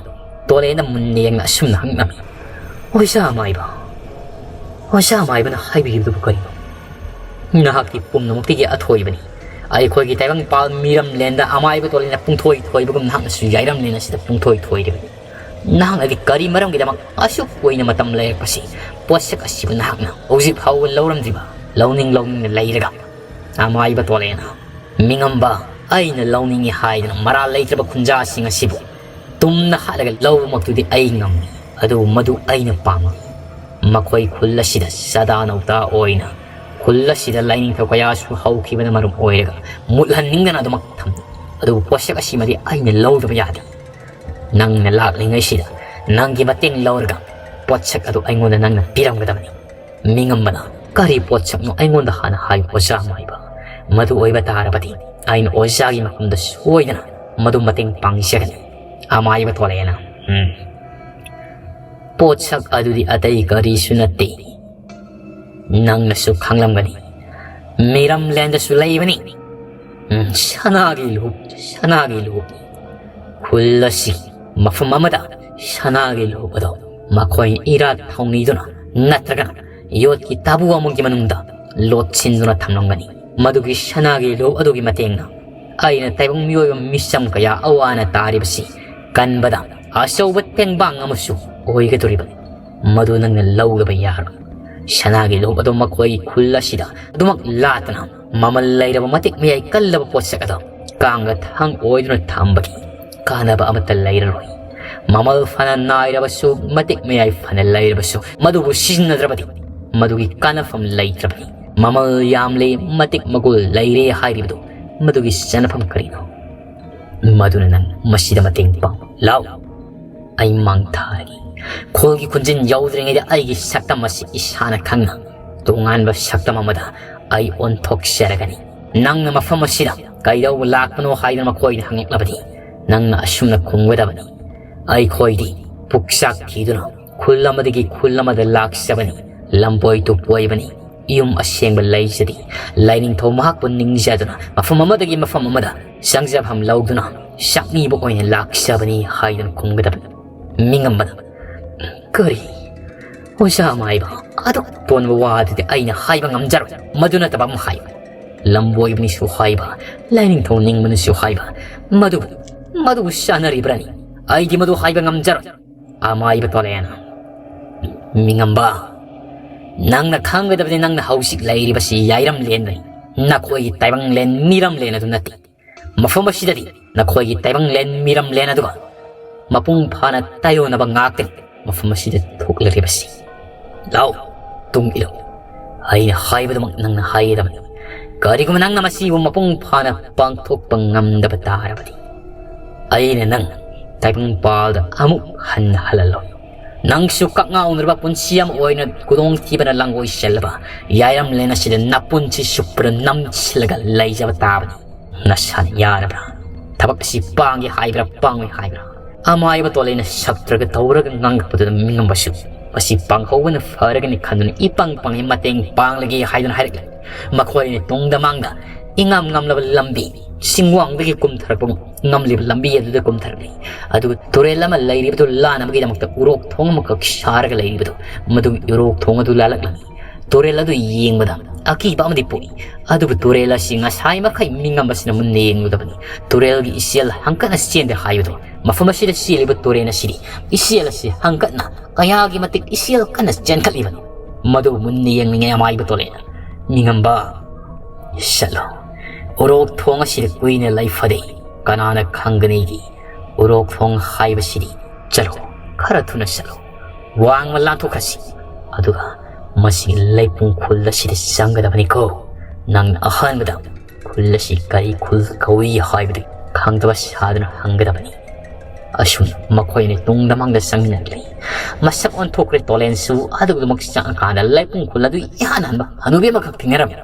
ꯇꯣꯂꯦꯟꯗ ꯃꯨꯟꯅ ꯌꯦꯡꯅ ꯑꯁꯨꯝꯅ ꯍꯪꯂꯝꯃꯤ, "ꯑꯣꯖꯥ ꯃꯥꯏꯕ, ꯑꯣꯖꯥ ꯃꯥꯏꯕꯅ ꯍꯥꯏꯕꯤꯔꯤꯕꯗꯨꯕꯨ ꯀꯔꯤꯅꯣ? ꯅꯍꯥꯛꯇꯤ ꯄꯨꯝꯅꯃꯛꯇꯒꯤ ꯑꯊꯣꯏꯕꯅꯤ꯫ ꯑꯩꯈꯣꯏꯒꯤ ꯇꯥꯏꯕꯪꯄꯥꯜ ꯃꯤꯔꯝꯂꯦꯟꯗ ꯑꯃꯥꯏꯕ ꯇꯣꯂꯦꯟꯅ ꯄꯨꯡꯊꯣꯏ ꯊꯣꯏꯕꯒꯨꯝ ꯅꯍꯥꯛꯅꯁꯨ ꯌꯥꯏꯔꯝꯂꯦꯟ ꯑꯁꯤꯗ ꯄꯨꯡꯊꯣꯏ ꯊꯣꯏꯔꯤꯕꯅꯤ꯫ ꯅꯍꯥꯛꯅꯗꯤ ꯀꯔꯤ ꯃꯔꯝꯒꯤꯗꯃꯛ ꯑꯁꯨꯛ ꯀꯨꯏꯅ ꯃꯇꯝ ꯂꯩꯔꯛꯄꯁꯤ ꯄꯣꯠꯁꯛ ꯑꯁꯤꯕꯨ ꯅꯍꯥꯛꯅ ꯍꯧꯖꯤꯛ ꯐꯥꯎꯕ ꯂꯧꯔꯝꯗ꯭ꯔꯤꯕ? ꯂꯧꯅꯤꯡ ꯂꯧꯅꯤꯡꯅ ꯂꯩꯔꯒ ꯑꯃꯥꯏꯕ ꯇꯣꯂꯦꯟꯅ ꯃꯤꯉꯝꯕ, ꯑꯩꯅ ꯂꯧꯅꯤꯡꯏ ꯍꯥꯏꯗꯅ ꯃꯔꯥꯜ ꯂꯩꯇ꯭ꯔꯕ ꯈꯨꯟꯖꯥꯁꯤꯡ ꯑꯁꯤꯕꯨ ꯇꯨꯝꯅ ꯍꯥꯠꯂꯒ ꯂꯧꯕꯃꯛꯇꯨꯗꯤ ꯑꯩ ꯉꯝꯃꯤ, ꯑꯗꯨꯕꯨ ꯃꯗꯨ ꯑꯩꯅ ꯄꯥꯝꯗꯦ꯫ ꯃꯈꯣꯏ ꯈꯨꯜ ꯑꯁꯤꯗ ꯆꯥꯗꯥ ꯅꯧꯗꯥ ꯑꯣꯏꯅ ꯈꯨꯜ ꯑꯁꯤꯗ ꯂꯥꯏꯅꯤꯡꯊꯧ ꯀꯌꯥꯁꯨ ꯍꯧꯈꯤꯕꯅ ꯃꯔꯝ ꯑꯣꯏꯔꯒ ꯃꯨꯠꯍꯟꯅꯤꯡꯗꯅ ꯑꯗꯨꯃꯛ ꯊꯝꯃꯤ꯫ ꯑꯗꯨꯕꯨ ꯄꯣꯠꯁꯛ ꯑꯁꯤꯃꯗꯤ ꯑꯩꯅ ꯂꯧꯗꯕ ꯌꯥꯗꯦ꯫ ꯅꯪꯅ ꯂꯥꯛꯂꯤꯉꯩꯁꯤꯗ ꯅꯪꯒꯤ ꯃꯇꯦꯡ ꯂꯧꯔꯒ ꯄꯣꯠꯁꯛ ꯑꯗꯨ ꯑꯩꯉꯣꯟꯗ ꯅꯪꯅ ꯄꯤꯔꯝꯒꯗꯕꯅꯤ꯫ ꯃꯤꯉꯝꯕꯅ, "ꯀꯔꯤ ꯄꯣꯠꯁꯛꯅꯣ? ꯑꯩꯉꯣꯟꯗ ꯍꯥꯟꯅ ꯍꯥꯏꯌꯨ, ꯑꯣꯖꯥ ꯑꯃꯥꯏꯕ꯫ ꯃꯗꯨ ꯑꯣꯏꯕ ꯇꯥꯔꯕꯗꯤ ꯑꯩꯅ ꯑꯣꯖꯥꯒꯤ ꯃꯐꯝꯗ ꯁꯣꯏꯗꯅ ꯃꯗꯨ ꯃꯇꯦꯡ ꯄꯥꯡꯖꯒꯅꯤ꯫" ꯑꯃꯥꯏꯕ ꯊꯣꯂꯛꯑꯦꯅ, "ꯎꯝ, ꯄꯣꯠꯁꯛ ꯑꯗꯨꯗꯤ ꯑꯇꯩ ꯀꯔꯤꯁꯨ ꯅꯠꯇꯦ, ꯅꯪꯅꯁꯨ ꯈꯪꯂꯝꯒꯅꯤ, ꯃꯤꯔꯝꯂꯦꯟꯗꯁꯨ ꯂꯩꯕꯅꯤ꯫ ꯎꯝ, ꯁꯅꯥꯒꯤ ꯂꯨꯞ, ꯁꯅꯥꯒꯤ ꯂꯨꯞ꯫ ꯈꯨꯜ ꯑꯁꯤ ꯃꯐꯝ ꯑꯃꯗ ꯁꯅꯥꯒꯤ ꯂꯨꯞ ꯑꯗꯣ ꯃꯈꯣꯏ ꯏꯔꯥꯠ ꯊꯧꯅꯤꯗꯨꯅ ꯅꯠꯇ꯭ꯔꯒꯅ ꯌꯣꯠꯀꯤ ꯇꯥꯕꯨ ꯑꯃꯒꯤ ꯃꯅꯨꯡꯗ ꯂꯣꯠꯁꯤꯟꯗꯨꯅ ꯊꯝꯂꯝꯒꯅꯤ꯫ ꯃꯗꯨꯒꯤ ꯁꯅꯥꯒꯤ ꯂꯨꯞ ꯑꯗꯨꯒꯤ ꯃꯇꯦꯡꯅ ꯑꯩꯅ ꯇꯥꯏꯕꯪ ꯃꯤꯑꯣꯏꯕ ꯃꯤꯆꯝ ꯀꯌꯥ ꯑꯋꯥꯅ ꯇꯥꯔꯤꯕꯁꯤ ꯀꯟꯕꯗ ꯑꯆꯧꯕ ꯇꯦꯡꯕꯥꯡ ꯑꯃꯁꯨ ꯑꯣꯏꯒꯗꯧꯔꯤꯕꯅꯤ꯫ ꯃꯗꯨ ꯅꯪꯅ ꯂꯧꯗꯕ ꯌꯥꯔꯣꯏ꯫ ꯁꯅꯥꯒꯤ ꯂꯨꯞ ꯑꯗꯨ ꯃꯈꯣꯏꯒꯤ ꯈꯨꯜ ꯑꯁꯤꯗ ꯑꯗꯨꯃꯛ ꯂꯥꯠꯇꯅ ꯃꯃꯜ ꯂꯩꯔꯕ ꯃꯇꯤꯛ ꯃꯌꯥꯏ ꯀꯜꯂꯕ ꯄꯣꯠꯁꯛ ꯑꯗꯨ ꯀꯥꯡꯒ ꯊꯥꯡ ꯑꯣꯏꯗꯨꯅ ꯊꯝꯕꯒꯤ ꯀꯥꯟꯅꯕ ꯑꯃꯠꯇ ꯂꯩꯔꯔꯣꯏ꯫ ꯃꯃꯜ ꯐꯅ ꯅꯥꯏꯔꯕꯁꯨ, ꯃꯇꯤꯛ ꯃꯌꯥꯏ ꯐꯅ ꯂꯩꯔꯕꯁꯨ, ꯃꯗꯨꯕꯨ ꯁꯤꯖꯤꯟꯅꯗ꯭ꯔꯕꯗꯤ ꯃꯗꯨꯒꯤ ꯀꯥꯟꯅꯐꯝ ꯂꯩꯇ꯭ꯔꯕꯅꯤ꯫ ꯃꯃꯜ ꯌꯥꯝꯂꯦ, ꯃꯇꯤꯛ ꯃꯒꯨꯜ ꯂꯩꯔꯦ ꯍꯥꯏꯔꯤꯕꯗꯨ ꯃꯗꯨꯒꯤ ꯆꯟꯅꯐꯝ ꯀꯔꯤꯅꯣ? ꯃꯗꯨꯅ ꯅꯪ ꯃꯁꯤꯗ ꯃꯇꯦꯡ ꯄꯥꯡ ꯂꯥꯎ꯫ ꯑꯩ ꯃꯥꯡ ꯊꯥꯔꯒꯦ꯫ ꯈꯨꯜꯒꯤ ꯈꯨꯟꯖꯤꯟ ꯌꯧꯗ꯭ꯔꯤꯉꯩꯗ ꯑꯩꯒꯤ ꯁꯛꯇꯝ ꯑꯁꯤ ꯏꯁꯥꯅ ꯈꯪꯅ ꯇꯣꯉꯥꯟꯕ ꯁꯛꯇꯝ ꯑꯃꯗ ꯑꯩ ꯑꯣꯟꯊꯣꯛꯆꯔꯒꯅꯤ꯫ ꯅꯪꯅ ꯃꯐꯝ ꯑꯁꯤꯗ ꯀꯩꯗꯧꯕ ꯂꯥꯛꯄꯅꯣ ꯍꯥꯏꯗꯨꯅ ꯃꯈꯣꯏꯅ ꯍꯪꯂꯛꯂꯕꯗꯤ ꯅꯪꯅ ꯑꯁꯨꯝꯅ ꯈꯨꯝꯒꯗꯕꯅꯤ, "ꯑꯩꯈꯣꯏꯗꯤ ꯄꯨꯛꯆꯥꯛ ꯊꯤꯗꯨꯅ ꯈꯨꯜ ꯑꯃꯗꯒꯤ ꯈꯨꯜ ꯑꯃꯗ ꯂꯥꯛꯆꯕꯅꯤ, ꯂꯝꯕꯣꯏ ꯇꯨꯞꯄꯣꯏꯕꯅꯤ, ꯌꯨꯝ ꯑꯁꯦꯡꯕ ꯂꯩꯖꯗꯦ꯫ ꯂꯥꯏꯅꯤꯡꯊꯧ ꯃꯍꯥꯛꯄꯨ ꯅꯤꯡꯖꯗꯨꯅ ꯃꯐꯝ ꯑꯃꯗꯒꯤ ꯃꯐꯝ ꯑꯃꯗ ꯆꯪꯖꯐꯝ ꯂꯧꯗꯨꯅ ꯆꯥꯛꯅꯤꯕ ꯑꯣꯏꯅ ꯂꯥꯛꯆꯕꯅꯤ" ꯍꯥꯏꯗꯨꯅ ꯈꯨꯝꯒꯗꯕꯅꯤ꯫ ꯃꯤꯉꯝꯕꯅ, "ꯀꯔꯤ? ꯑꯣꯖꯥ ꯃꯥꯏꯕ, ꯑꯗꯨꯛ ꯇꯣꯟꯕ ꯋꯥ ꯑꯗꯨꯗꯤ ꯑꯩꯅ ꯍꯥꯏꯕ ꯉꯝꯖꯔꯣꯏ꯫ ꯃꯗꯨ ꯅꯠꯇꯕ ꯑꯃ ꯍꯥꯏꯌꯨ꯫" ꯂꯝꯕꯣꯏꯕꯅꯤꯁꯨ ꯍꯥꯏꯕ, ꯂꯥꯏꯅꯤꯡꯊꯧ ꯅꯤꯡꯕꯅꯤꯁꯨ ꯍꯥꯏꯕ, ꯃꯗꯨꯕꯨ, ꯃꯗꯨꯕꯨ ꯆꯥꯅꯔꯤꯕ꯭ꯔꯅꯤ? ꯑꯩꯗꯤ ꯃꯗꯨ ꯍꯥꯏꯕ ꯉꯝꯖꯔꯣꯏ꯫ ꯑꯃꯥꯏꯕ ꯇꯣꯂꯦꯟ, ꯃꯤꯉꯝꯕ, ꯅꯪꯅ ꯈꯪꯒꯗꯕꯗꯤ ꯅꯪꯅ ꯍꯧꯖꯤꯛ ꯂꯩꯔꯤꯕꯁꯤ ꯌꯥꯏꯔꯝꯂꯦꯟꯅꯤ, ꯅꯈꯣꯏꯒꯤ ꯇꯥꯏꯕꯪꯂꯦꯟ ꯃꯤꯔꯝꯂꯦꯟ ꯑꯗꯨ ꯅꯠꯇꯦ꯫ ꯃꯐꯝ ꯑꯁꯤꯗꯗꯤ ꯅꯈꯣꯏꯒꯤ ꯇꯥꯏꯕꯪꯂꯦꯟ ꯃꯤꯔꯝꯂꯦꯟ ꯑꯗꯨꯒ ꯃꯄꯨꯡ ꯐꯥꯅ ꯇꯥꯏꯌꯣꯟꯅꯕ ꯉꯥꯛꯇꯅꯤ ꯃꯐꯝ ꯑꯁꯤꯗ ꯊꯣꯛꯂꯤꯕꯁꯤ꯫ ꯂꯥꯎ, ꯇꯨꯡ ꯏꯜꯂꯨ꯫ ꯑꯩꯅ ꯍꯥꯏꯕꯗꯨꯃꯛ ꯅꯪꯅ ꯍꯥꯏꯒꯗꯕꯅꯤ꯫ ꯀꯔꯤꯒꯨꯝꯕ ꯅꯪꯅ ꯃꯁꯤꯕꯨ ꯃꯄꯨꯡ ꯐꯥꯅ ꯄꯥꯡꯊꯣꯛꯄ ꯉꯝꯗꯕ ꯇꯥꯔꯕꯗꯤ, ꯑꯩꯅ ꯅꯪ ꯇꯥꯏꯕꯪꯄꯥꯜꯗ ꯑꯃꯨꯛ ꯍꯟꯅ ꯍꯜꯍꯜꯂꯣꯏ꯫ ꯅꯪꯁꯨ ꯀꯛꯉꯥꯎꯅꯔꯕ ꯄꯨꯟꯁꯤ ꯑꯃ ꯑꯣꯏꯅ ꯈꯨꯗꯣꯡꯊꯤꯕꯅ ꯂꯥꯡꯒꯣꯏ ꯁꯦꯜꯂꯕ ꯌꯥꯏꯔꯝꯂꯦꯟ ꯑꯁꯤꯗ ꯅꯄꯨꯟꯁꯤ ꯁꯨꯞꯄꯗ ꯅꯝꯁꯤꯜꯂꯒ ꯂꯩꯖꯕ ꯇꯥꯕꯅꯤ꯫ ꯅꯁꯥꯅ ꯌꯥꯔꯕ꯭ꯔꯥ? ꯊꯕꯛ ꯑꯁꯤ ꯄꯥꯡꯒꯦ ꯍꯥꯏꯕ꯭ꯔꯥ, ꯄꯥꯡꯉꯣꯏ ꯍꯥꯏꯕ꯭ꯔꯥ? ꯑꯃꯥꯏꯕ ꯇꯣꯂꯩꯅ ꯁꯞꯇ꯭ꯔꯒ ꯇꯧꯔꯒ ꯉꯥꯡꯂꯛꯄꯗꯨꯗ ꯃꯤꯉꯝꯕꯁꯨ ꯃꯁꯤ ꯄꯥꯡꯍꯧꯕꯅ ꯐꯔꯒꯅꯤ ꯈꯟꯗꯨꯅ ꯏꯄꯪ ꯄꯪꯉꯤ ꯃꯇꯦꯡ ꯄꯥꯡꯂꯒꯦ ꯍꯥꯏꯗꯨꯅ ꯍꯥꯏꯔꯛꯂꯦ꯫ ꯃꯈꯣꯏꯅ ꯇꯨꯡꯗ ꯃꯥꯡꯗ ꯏꯉꯝ ꯉꯝꯂꯕ ꯂꯝꯕꯤ, ꯆꯤꯡꯋꯥꯡꯗꯒꯤ ꯀꯨꯝꯊꯔꯛꯄ ꯉꯝꯂꯤꯕ ꯂꯝꯕꯤ ꯑꯗꯨꯗ ꯀꯨꯝꯊꯔꯛꯂꯤ꯫ ꯑꯗꯨꯒ ꯇꯨꯔꯦꯜ ꯑꯃ ꯂꯩꯔꯤꯕꯗꯨ ꯂꯥꯟꯅꯕꯒꯤꯗꯃꯛꯇ ꯎꯔꯣꯛ ꯊꯣꯡ ꯑꯃꯈꯛ ꯁꯥꯔꯒ ꯂꯩꯔꯤꯕꯗꯨ, ꯃꯗꯨꯒꯤ ꯎꯔꯣꯛ ꯊꯣꯡ ꯑꯗꯨ ꯂꯥꯜꯂꯛꯂꯝꯃꯤ꯫ ꯇꯨꯔꯦꯜ ꯑꯗꯨ ꯌꯦꯡꯕꯗ ꯑꯀꯤꯕ ꯑꯃꯗꯤ ꯄꯣꯛꯏ꯫ ꯑꯗꯨꯕꯨ ꯇꯨꯔꯦꯜ ꯑꯁꯤ ꯉꯁꯥꯏ ꯃꯈꯩ ꯃꯤꯉꯝꯕꯁꯤꯅ ꯃꯨꯟꯅ ꯌꯦꯡꯂꯨꯗꯕꯅꯤ꯫ ꯇꯨꯔꯦꯜꯒꯤ ꯏꯆꯦꯜ ꯍꯪꯀꯠꯅ ꯆꯦꯟꯗꯦ ꯍꯥꯏꯕꯗꯨ, ꯃꯐꯝ ꯑꯁꯤꯗ ꯆꯦꯜꯂꯤꯕ ꯇꯨꯔꯦꯜ ꯑꯁꯤꯗꯤ ꯏꯆꯦꯜ ꯑꯁꯤ ꯍꯪꯀꯠꯅ ꯀꯌꯥꯒꯤ ꯃꯇꯤꯛ ꯏꯆꯦꯜ ꯀꯟꯅ ꯆꯦꯟꯈꯠꯂꯤꯕꯅꯤ꯫ ꯃꯗꯨ ꯃꯨꯟꯅ ꯌꯦꯡꯂꯤꯉꯩ ꯑꯃꯥꯏꯕ ꯇꯣꯂꯦꯅ, "ꯃꯤꯉꯝꯕ, ꯆꯠꯂꯣ꯫ ꯎꯔꯣꯛ ꯊꯣꯡ ꯑꯁꯤꯗ ꯀꯨꯏꯅ ꯂꯩ ꯐꯗꯦ꯫ ꯀꯅꯥꯅ ꯈꯪꯒꯅꯤꯒꯤ ꯎꯔꯣꯛ ꯊꯣꯡ ꯍꯥꯏꯕꯁꯤꯗꯤ? ꯆꯠꯂꯣ, ꯈꯔ ꯊꯨꯅ ꯆꯠꯂꯣ꯫ ꯋꯥꯡꯃ ꯂꯥꯟꯊꯣꯛꯈ꯭ꯔꯁꯤ꯫ ꯑꯗꯨꯒ ꯃꯁꯤꯒꯤ ꯂꯩꯄꯨꯡ ꯈꯨꯜ ꯑꯁꯤꯗ ꯆꯪꯒꯗꯕꯅꯤꯀꯣ꯫ ꯅꯪꯅ ꯑꯍꯥꯟꯕꯗ ꯈꯨꯜ ꯑꯁꯤ ꯀꯔꯤ ꯈꯨꯜ ꯀꯧꯏ ꯍꯥꯏꯕꯗꯨ ꯈꯪꯗꯕ ꯁꯥꯗꯨꯅ ꯍꯪꯒꯗꯕꯅꯤ꯫" ꯑꯁꯨꯝ ꯃꯈꯣꯏ ꯑꯅꯤ ꯇꯨꯡꯗ ꯃꯥꯡꯗ ꯆꯪꯃꯤꯟꯅꯔꯛꯂꯤ꯫ ꯃꯁꯛ ꯑꯣꯟꯊꯣꯛꯈ꯭ꯔꯦ ꯇꯣꯂꯦꯟꯁꯨ꯫ ꯑꯗꯨꯒꯤꯗꯃꯛ ꯆꯪꯉꯀꯥꯟꯗ ꯂꯩꯄꯨꯡ ꯈꯨꯜ ꯑꯗꯨ ꯏꯍꯥꯟ ꯍꯥꯟꯕ ꯍꯅꯨꯕꯤ ꯑꯃꯈꯛ ꯊꯦꯡꯅꯔꯝꯃꯤ꯫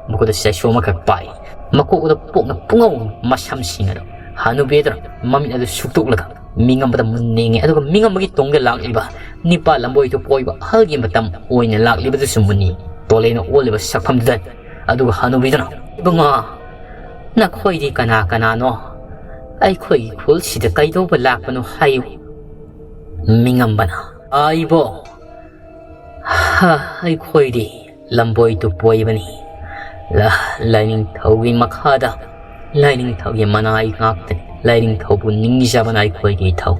ꯃꯈꯨꯠꯇ ꯆꯩꯁꯨ ꯑꯃꯈꯛ ꯄꯥꯏ꯫ ꯃꯀꯣꯛ ꯑꯗꯨ ꯄꯣꯛꯅ ꯄꯨꯡꯉꯧ, ꯃꯁꯝꯁꯤꯡ ꯑꯗꯨ ꯍꯅꯨꯕꯤ ꯑꯗꯨꯅ ꯃꯃꯤꯠ ꯑꯗꯨ ꯁꯨꯛꯇꯣꯛꯂꯒ ꯃꯤꯉꯝꯕꯗ ꯃꯨꯟꯅ ꯌꯦꯡꯉꯤ꯫ ꯑꯗꯨꯒ ꯃꯤꯉꯝꯕꯒꯤ ꯇꯨꯡꯗ ꯂꯥꯛꯂꯤꯕ ꯅꯤꯄꯥ ꯂꯝꯕꯣꯏ ꯇꯨꯄꯣꯏꯕ ꯑꯍꯜꯒꯤ ꯃꯇꯝ ꯑꯣꯏꯅ ꯂꯥꯛꯂꯤꯕꯗꯨꯁꯨ ꯃꯨꯟꯅ ꯌꯦꯡꯉꯤ꯫ ꯇꯣꯂꯦꯅ ꯑꯣꯜꯂꯤꯕ ꯁꯛꯐꯝꯗꯨꯗ꯫ ꯑꯗꯨꯒ ꯍꯅꯨꯕꯤꯗꯨꯅ, "ꯏꯕꯨꯡꯉꯣ, ꯅꯈꯣꯏꯗꯤ ꯀꯅꯥ ꯀꯅꯥꯅꯣ? ꯑꯩꯈꯣꯏꯒꯤ ꯈꯨꯜꯁꯤꯗ ꯀꯩꯗꯧꯕ ꯂꯥꯛꯄꯅꯣ ꯍꯥꯏꯌꯨ꯫" ꯃꯤꯉꯝꯕꯅ, "ꯑꯥ, ꯏꯕꯣ, ꯍꯥ, ꯑꯩꯈꯣꯏꯗꯤ ꯂꯝꯕꯣꯏ ꯇꯨꯄꯣꯏꯕꯅꯤ꯫ ꯂꯥꯏꯅꯤꯡꯊꯧꯒꯤ ꯃꯈꯥꯗ ꯂꯥꯏꯅꯤꯡꯊꯧꯒꯤ ꯃꯅꯥꯏ ꯉꯥꯛꯇꯅꯤ꯫ ꯂꯥꯏꯅꯤꯡꯊꯧꯕꯨ ꯅꯤꯡꯖꯕꯅ ꯑꯩꯈꯣꯏꯒꯤ ꯏꯊꯧ꯫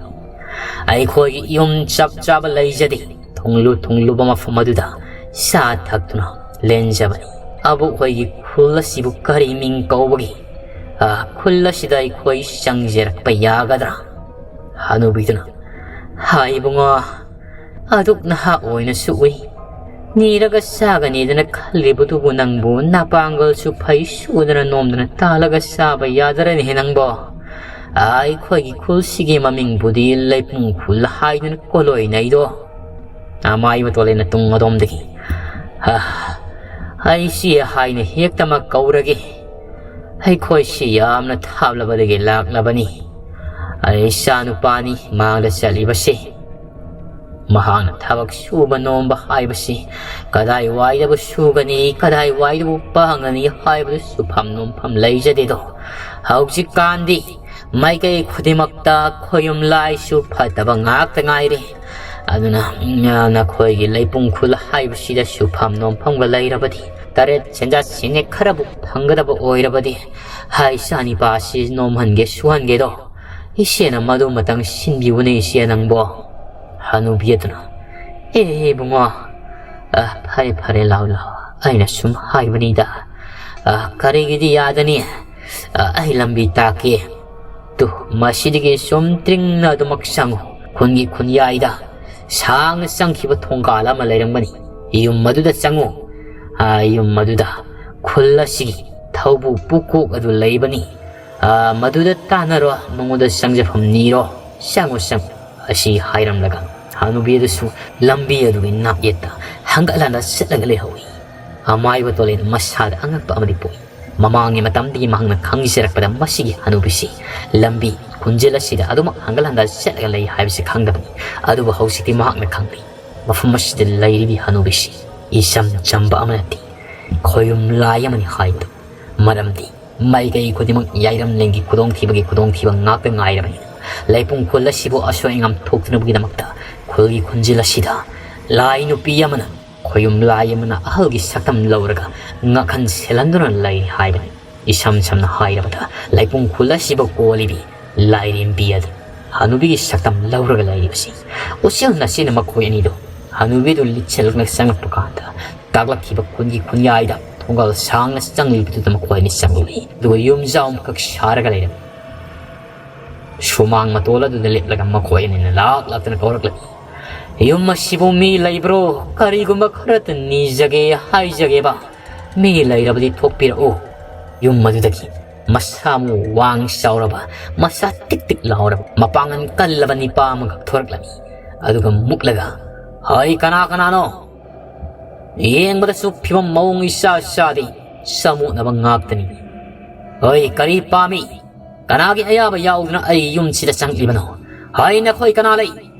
ꯑꯩꯈꯣꯏꯒꯤ ꯌꯨꯝ ꯆꯞ ꯆꯥꯕ ꯂꯩꯖꯗꯦ꯫ ꯊꯨꯡꯂꯨ ꯊꯨꯡꯂꯨꯕ ꯃꯐꯝ ꯑꯗꯨꯗ ꯆꯥ ꯊꯛꯇꯨꯅ ꯂꯦꯟꯖꯕꯅꯤ꯫ ꯑꯕꯣꯛ ꯍꯣꯏꯒꯤ ꯈꯨꯜ ꯑꯁꯤꯕꯨ ꯀꯔꯤ ꯃꯤꯡ ꯀꯧꯕꯒꯦ? ꯈꯨꯜ ꯑꯁꯤꯗ ꯑꯩꯈꯣꯏ ꯆꯪꯖꯔꯛꯄ ꯌꯥꯒꯗ꯭ꯔꯥ? ꯍꯅꯨꯕꯤꯗꯨꯅ, ꯍꯥꯏ ꯏꯕꯨꯡꯉꯣ, ꯑꯗꯨꯛ ꯅꯍꯥ ꯑꯣꯏꯅꯁꯨ ꯎꯏ꯫ ꯅꯤꯔꯒ ꯆꯥꯒꯅꯤꯗꯅ ꯈꯜꯂꯤꯕꯗꯨꯕꯨ ꯅꯪꯕꯨ ꯅꯄꯥꯡꯒꯜꯁꯨ ꯐꯩ ꯁꯨꯗꯅ ꯅꯣꯝꯗꯅ ꯇꯥꯜꯂꯒ ꯆꯥꯕ ꯌꯥꯗꯔꯅꯤꯍꯦ ꯅꯪꯕꯣ꯫ ꯑꯩꯈꯣꯏꯒꯤ ꯈꯨꯜꯁꯤꯒꯤ ꯃꯃꯤꯡꯕꯨꯗꯤ ꯂꯩꯄꯨꯡ ꯈꯨꯜ ꯍꯥꯏꯗꯨꯅ ꯀꯣꯂꯣꯏꯅꯩꯗꯣ꯫ ꯑꯃꯥꯏꯕ ꯇꯣꯂꯦꯅ ꯇꯨꯡ ꯑꯗꯣꯝꯗꯒꯤ, "ꯑ, ꯑꯩꯁꯤ ꯍꯥꯏꯅ ꯍꯦꯛꯇꯃꯛ ꯀꯧꯔꯒꯦ꯫ ꯑꯩꯈꯣꯏꯁꯤ ꯌꯥꯝꯅ ꯊꯥꯞꯂꯕꯗꯒꯤ ꯂꯥꯛꯂꯕꯅꯤ꯫ ꯑꯩ ꯏꯆꯥꯅꯨꯄꯥꯅꯤ ꯃꯥꯡꯗ ꯆꯠꯂꯤꯕꯁꯤ꯫ ꯃꯍꯥꯛꯅ ꯊꯕꯛ ꯁꯨꯕ ꯅꯣꯝꯕ ꯍꯥꯏꯕꯁꯤ ꯀꯗꯥꯏꯋꯥꯏꯗꯕꯨ ꯁꯨꯒꯅꯤ, ꯀꯗꯥꯏꯋꯥꯏꯗꯕꯨ ꯄꯥꯡꯒꯅꯤ ꯍꯥꯏꯕꯗꯨ ꯁꯨꯐꯝ ꯅꯣꯝꯐꯝ ꯂꯩꯖꯗꯦꯗꯣ꯫ ꯍꯧꯖꯤꯛꯀꯥꯟꯗꯤ ꯃꯥꯏꯀꯩ ꯈꯨꯗꯤꯡꯃꯛꯇ ꯈꯣꯌꯨꯝ ꯂꯥꯏꯁꯨ ꯐꯠꯇꯕ ꯉꯥꯛꯇ ꯉꯥꯏꯔꯦ꯫ ꯑꯗꯨꯅ, ꯎꯝ, ꯅꯈꯣꯏꯒꯤ ꯂꯩꯄꯨꯡ ꯈꯨꯜ ꯍꯥꯏꯕꯁꯤꯗ ꯁꯨꯐꯝ ꯅꯣꯝꯐꯝꯒ ꯂꯩꯔꯕꯗꯤ, ꯇꯔꯦꯠ ꯁꯦꯟꯖꯥ ꯁꯦꯟꯅꯦꯛ ꯈꯔꯕꯨ ꯐꯪꯒꯗꯕ ꯑꯣꯏꯔꯕꯗꯤ, ꯍꯥꯏ ꯏꯆꯥ ꯅꯤꯄꯥ ꯑꯁꯤ ꯅꯣꯝꯍꯟꯒꯦ ꯁꯨꯍꯟꯒꯦꯗꯣ꯫ ꯏꯆꯦꯅ ꯃꯗꯨꯃꯇꯪ ꯁꯤꯟꯕꯤꯌꯨꯅꯦ ꯏꯆꯦ ꯅꯪꯕꯣ꯫" ꯍꯅꯨꯕꯤ ꯑꯗꯨꯅ, "ꯑꯦ ꯏꯕꯨꯡꯉꯣ, ꯑ, ꯐꯔꯦ ꯐꯔꯦ, ꯂꯥꯎ ꯂꯥꯎ, ꯑꯩꯅ ꯁꯨꯝ ꯍꯥꯏꯕꯅꯤꯗ꯫ ꯑ, ꯀꯔꯤꯒꯤꯗꯤ ꯌꯥꯗꯅꯤ? ꯑ, ꯑꯩ ꯂꯝꯕꯤ ꯇꯥꯛꯀꯦ꯫ ꯇꯨ, ꯃꯁꯤꯗꯒꯤ ꯁꯨꯝ ꯇ꯭ꯔꯤꯡꯅ ꯑꯗꯨꯃꯛ ꯆꯪꯉꯨ꯫ ꯈꯨꯟꯒꯤ ꯈꯨꯟꯌꯥꯏꯗ ꯁꯥꯡꯅ ꯆꯪꯈꯤꯕ ꯊꯣꯡꯒꯥꯜ ꯑꯃ ꯂꯩꯔꯝꯒꯅꯤ꯫ ꯌꯨꯝ ꯑꯗꯨꯗ ꯆꯪꯉꯨ꯫ ꯑ, ꯌꯨꯝ ꯑꯗꯨꯗ ꯈꯨꯜ ꯑꯁꯤꯒꯤ ꯊꯧꯕꯨ ꯄꯨꯀꯣꯛ ꯑꯗꯨ ꯂꯩꯕꯅꯤ꯫ ꯑ, ꯃꯗꯨꯗ ꯇꯥꯟꯅꯔꯣ, ꯃꯉꯣꯟꯗ ꯆꯪꯖꯐꯝ ꯅꯤꯔꯣ꯫ ꯆꯪꯉꯨ, ꯆꯪꯉꯨ꯫" ꯑꯁꯤ ꯍꯥꯏꯔꯝꯂꯒ ꯍꯅꯨꯕꯤ ꯑꯗꯨꯁꯨ ꯂꯝꯕꯤ ꯑꯗꯨꯒꯤ ꯅꯥꯛꯌꯦꯠꯇ ꯍꯪꯒꯠ ꯍꯟꯗ ꯆꯠꯂꯒ ꯂꯩꯍꯧꯏ꯫ ꯑꯃꯥꯏꯕ ꯇꯣꯂꯦꯟ ꯃꯁꯥꯗ ꯑꯉꯛꯄ ꯑꯃꯗꯤ ꯄꯣꯛꯏ꯫ ꯃꯃꯥꯡꯒꯤ ꯃꯇꯝꯗꯒꯤ ꯃꯍꯥꯛꯅ ꯈꯪꯖꯔꯛꯄꯗ ꯃꯁꯤꯒꯤ ꯍꯅꯨꯕꯤꯁꯤ ꯂꯝꯕꯤ ꯈꯨꯟꯖꯦꯜ ꯑꯁꯤꯗ ꯑꯗꯨꯃꯛ ꯍꯪꯒꯠ ꯍꯟꯗ ꯆꯠꯂꯒ ꯂꯩ ꯍꯥꯏꯕꯁꯤ ꯈꯪꯗꯕꯅꯤ꯫ ꯑꯗꯨꯕꯨ ꯍꯧꯖꯤꯛꯇꯤ ꯃꯍꯥꯛꯅ ꯈꯪꯂꯦ, ꯃꯐꯝ ꯑꯁꯤꯗ ꯂꯩꯔꯤꯕꯤ ꯍꯅꯨꯕꯤꯁꯤ ꯏꯆꯝ ꯆꯝꯕ ꯑꯃ ꯅꯠꯇꯦ, ꯈꯣꯌꯨꯝ ꯂꯥꯏ ꯑꯃꯅꯤ ꯍꯥꯏꯕꯗꯨ꯫ ꯃꯔꯝꯗꯤ ꯃꯥꯏꯀꯩ ꯈꯨꯗꯤꯡꯃꯛ ꯌꯥꯏꯔꯝꯂꯦꯟꯒꯤ ꯈꯨꯗꯣꯡꯊꯤꯕꯒꯤ ꯈꯨꯗꯣꯡꯊꯤꯕ ꯉꯥꯛꯇ ꯉꯥꯏꯔꯕꯅꯤꯅ, ꯂꯩꯄꯨꯡ ꯈꯨꯜ ꯑꯁꯤꯕꯨ ꯑꯁꯣꯏ ꯑꯉꯥꯝ ꯊꯣꯛꯇꯅꯕꯒꯤꯗꯃꯛꯇ ꯈꯨꯜꯒꯤ ꯈꯨꯟꯖꯦꯜ ꯑꯁꯤꯗ ꯂꯥꯏ ꯅꯨꯄꯤ ꯑꯃꯅ ꯈꯣꯌꯨꯝ ꯂꯥꯏ ꯑꯃꯅ ꯑꯍꯜꯒꯤ ꯁꯛꯇꯝ ꯂꯧꯔꯒ ꯉꯛꯍꯟ ꯁꯦꯜꯍꯟꯗꯨꯅ ꯂꯩ ꯍꯥꯏꯕꯅꯤ꯫ ꯏꯁꯝ ꯁꯝꯅ ꯍꯥꯏꯔꯕꯗ, ꯂꯩꯄꯨꯡ ꯈꯨꯜ ꯑꯁꯤꯕꯨ ꯀꯣꯜꯂꯤꯕꯤ ꯂꯥꯏꯔꯦꯝꯕꯤ ꯑꯗꯨ ꯍꯅꯨꯕꯤꯒꯤ ꯁꯛꯇꯝ ꯂꯧꯔꯒ ꯂꯩꯔꯤꯕꯁꯤ꯫ ꯎꯆꯦꯜ ꯅꯥꯆꯦꯜꯅ ꯃꯈꯣꯏ ꯑꯅꯤꯗꯨ ꯍꯅꯨꯕꯤꯗꯨ ꯂꯤꯠꯁꯤꯜꯂꯒ ꯆꯪꯂꯛꯄ ꯀꯥꯟꯗ, ꯇꯥꯛꯂꯛꯈꯤꯕ ꯈꯨꯟꯒꯤ ꯈꯨꯟꯌꯥꯏꯗ ꯊꯣꯡꯒꯜ ꯁꯥꯡꯅ ꯆꯪꯂꯤꯕꯗꯨꯗ ꯃꯈꯣꯏ ꯑꯅꯤ ꯆꯪꯂꯛꯏ꯫ ꯑꯗꯨꯒ ꯌꯨꯝꯖꯥꯎ ꯑꯃꯈꯛ ꯁꯥꯔꯒ ꯂꯩꯔꯝꯃꯤ꯫ ꯁꯨꯃꯥꯡ ꯃꯇꯣꯜ ꯑꯗꯨꯗ ꯂꯦꯞꯂꯒ ꯃꯈꯣꯏ ꯑꯅꯤꯅ ꯂꯥꯛ ꯂꯥꯛꯇꯅ ꯀꯧꯔꯛꯂꯝꯃꯤ, "ꯌꯨꯝ ꯑꯁꯤꯕꯨ ꯃꯤ ꯂꯩꯕ꯭ꯔꯣ? ꯀꯔꯤꯒꯨꯝꯕ ꯈꯔꯇ ꯅꯤꯖꯒꯦ ꯍꯥꯏꯖꯒꯦꯕ꯫ ꯃꯤ ꯂꯩꯔꯕꯗꯤ ꯊꯣꯛꯄꯤꯔꯛꯎ꯫" ꯌꯨꯝ ꯑꯗꯨꯗꯒꯤ ꯃꯁꯥ ꯃꯎ ꯋꯥꯡ ꯆꯥꯎꯔꯕ, ꯃꯁꯥ ꯇꯤꯛ ꯇꯤꯛ ꯂꯥꯎꯔꯕ, ꯃꯄꯥꯡꯒꯜ ꯀꯜꯂꯕ ꯅꯤꯄꯥ ꯑꯃꯈꯛ ꯊꯣꯔꯛꯂꯝꯃꯤ꯫ ꯑꯗꯨꯒ ꯃꯨꯛꯂꯒ, "ꯍꯩ, ꯀꯅꯥ ꯀꯅꯥꯅꯣ? ꯌꯦꯡꯕꯗꯁꯨ ꯐꯤꯕꯝ ꯃꯑꯣꯡ ꯏꯆꯥ ꯆꯥꯗꯦ, ꯆꯃꯣꯠꯅꯕ ꯉꯥꯛꯇꯅꯤ꯫ ꯍꯩ, ꯀꯔꯤ ꯄꯥꯝꯃꯤ? ꯀꯅꯥꯒꯤ ꯑꯌꯥꯕ ꯌꯥꯎꯗꯨꯅ ꯑꯩ ꯌꯨꯝꯁꯤꯗ ꯆꯪꯂꯤꯕꯅꯣ? ꯍꯩ, ꯅꯈꯣꯏ ꯀꯅꯥ ꯂꯩ?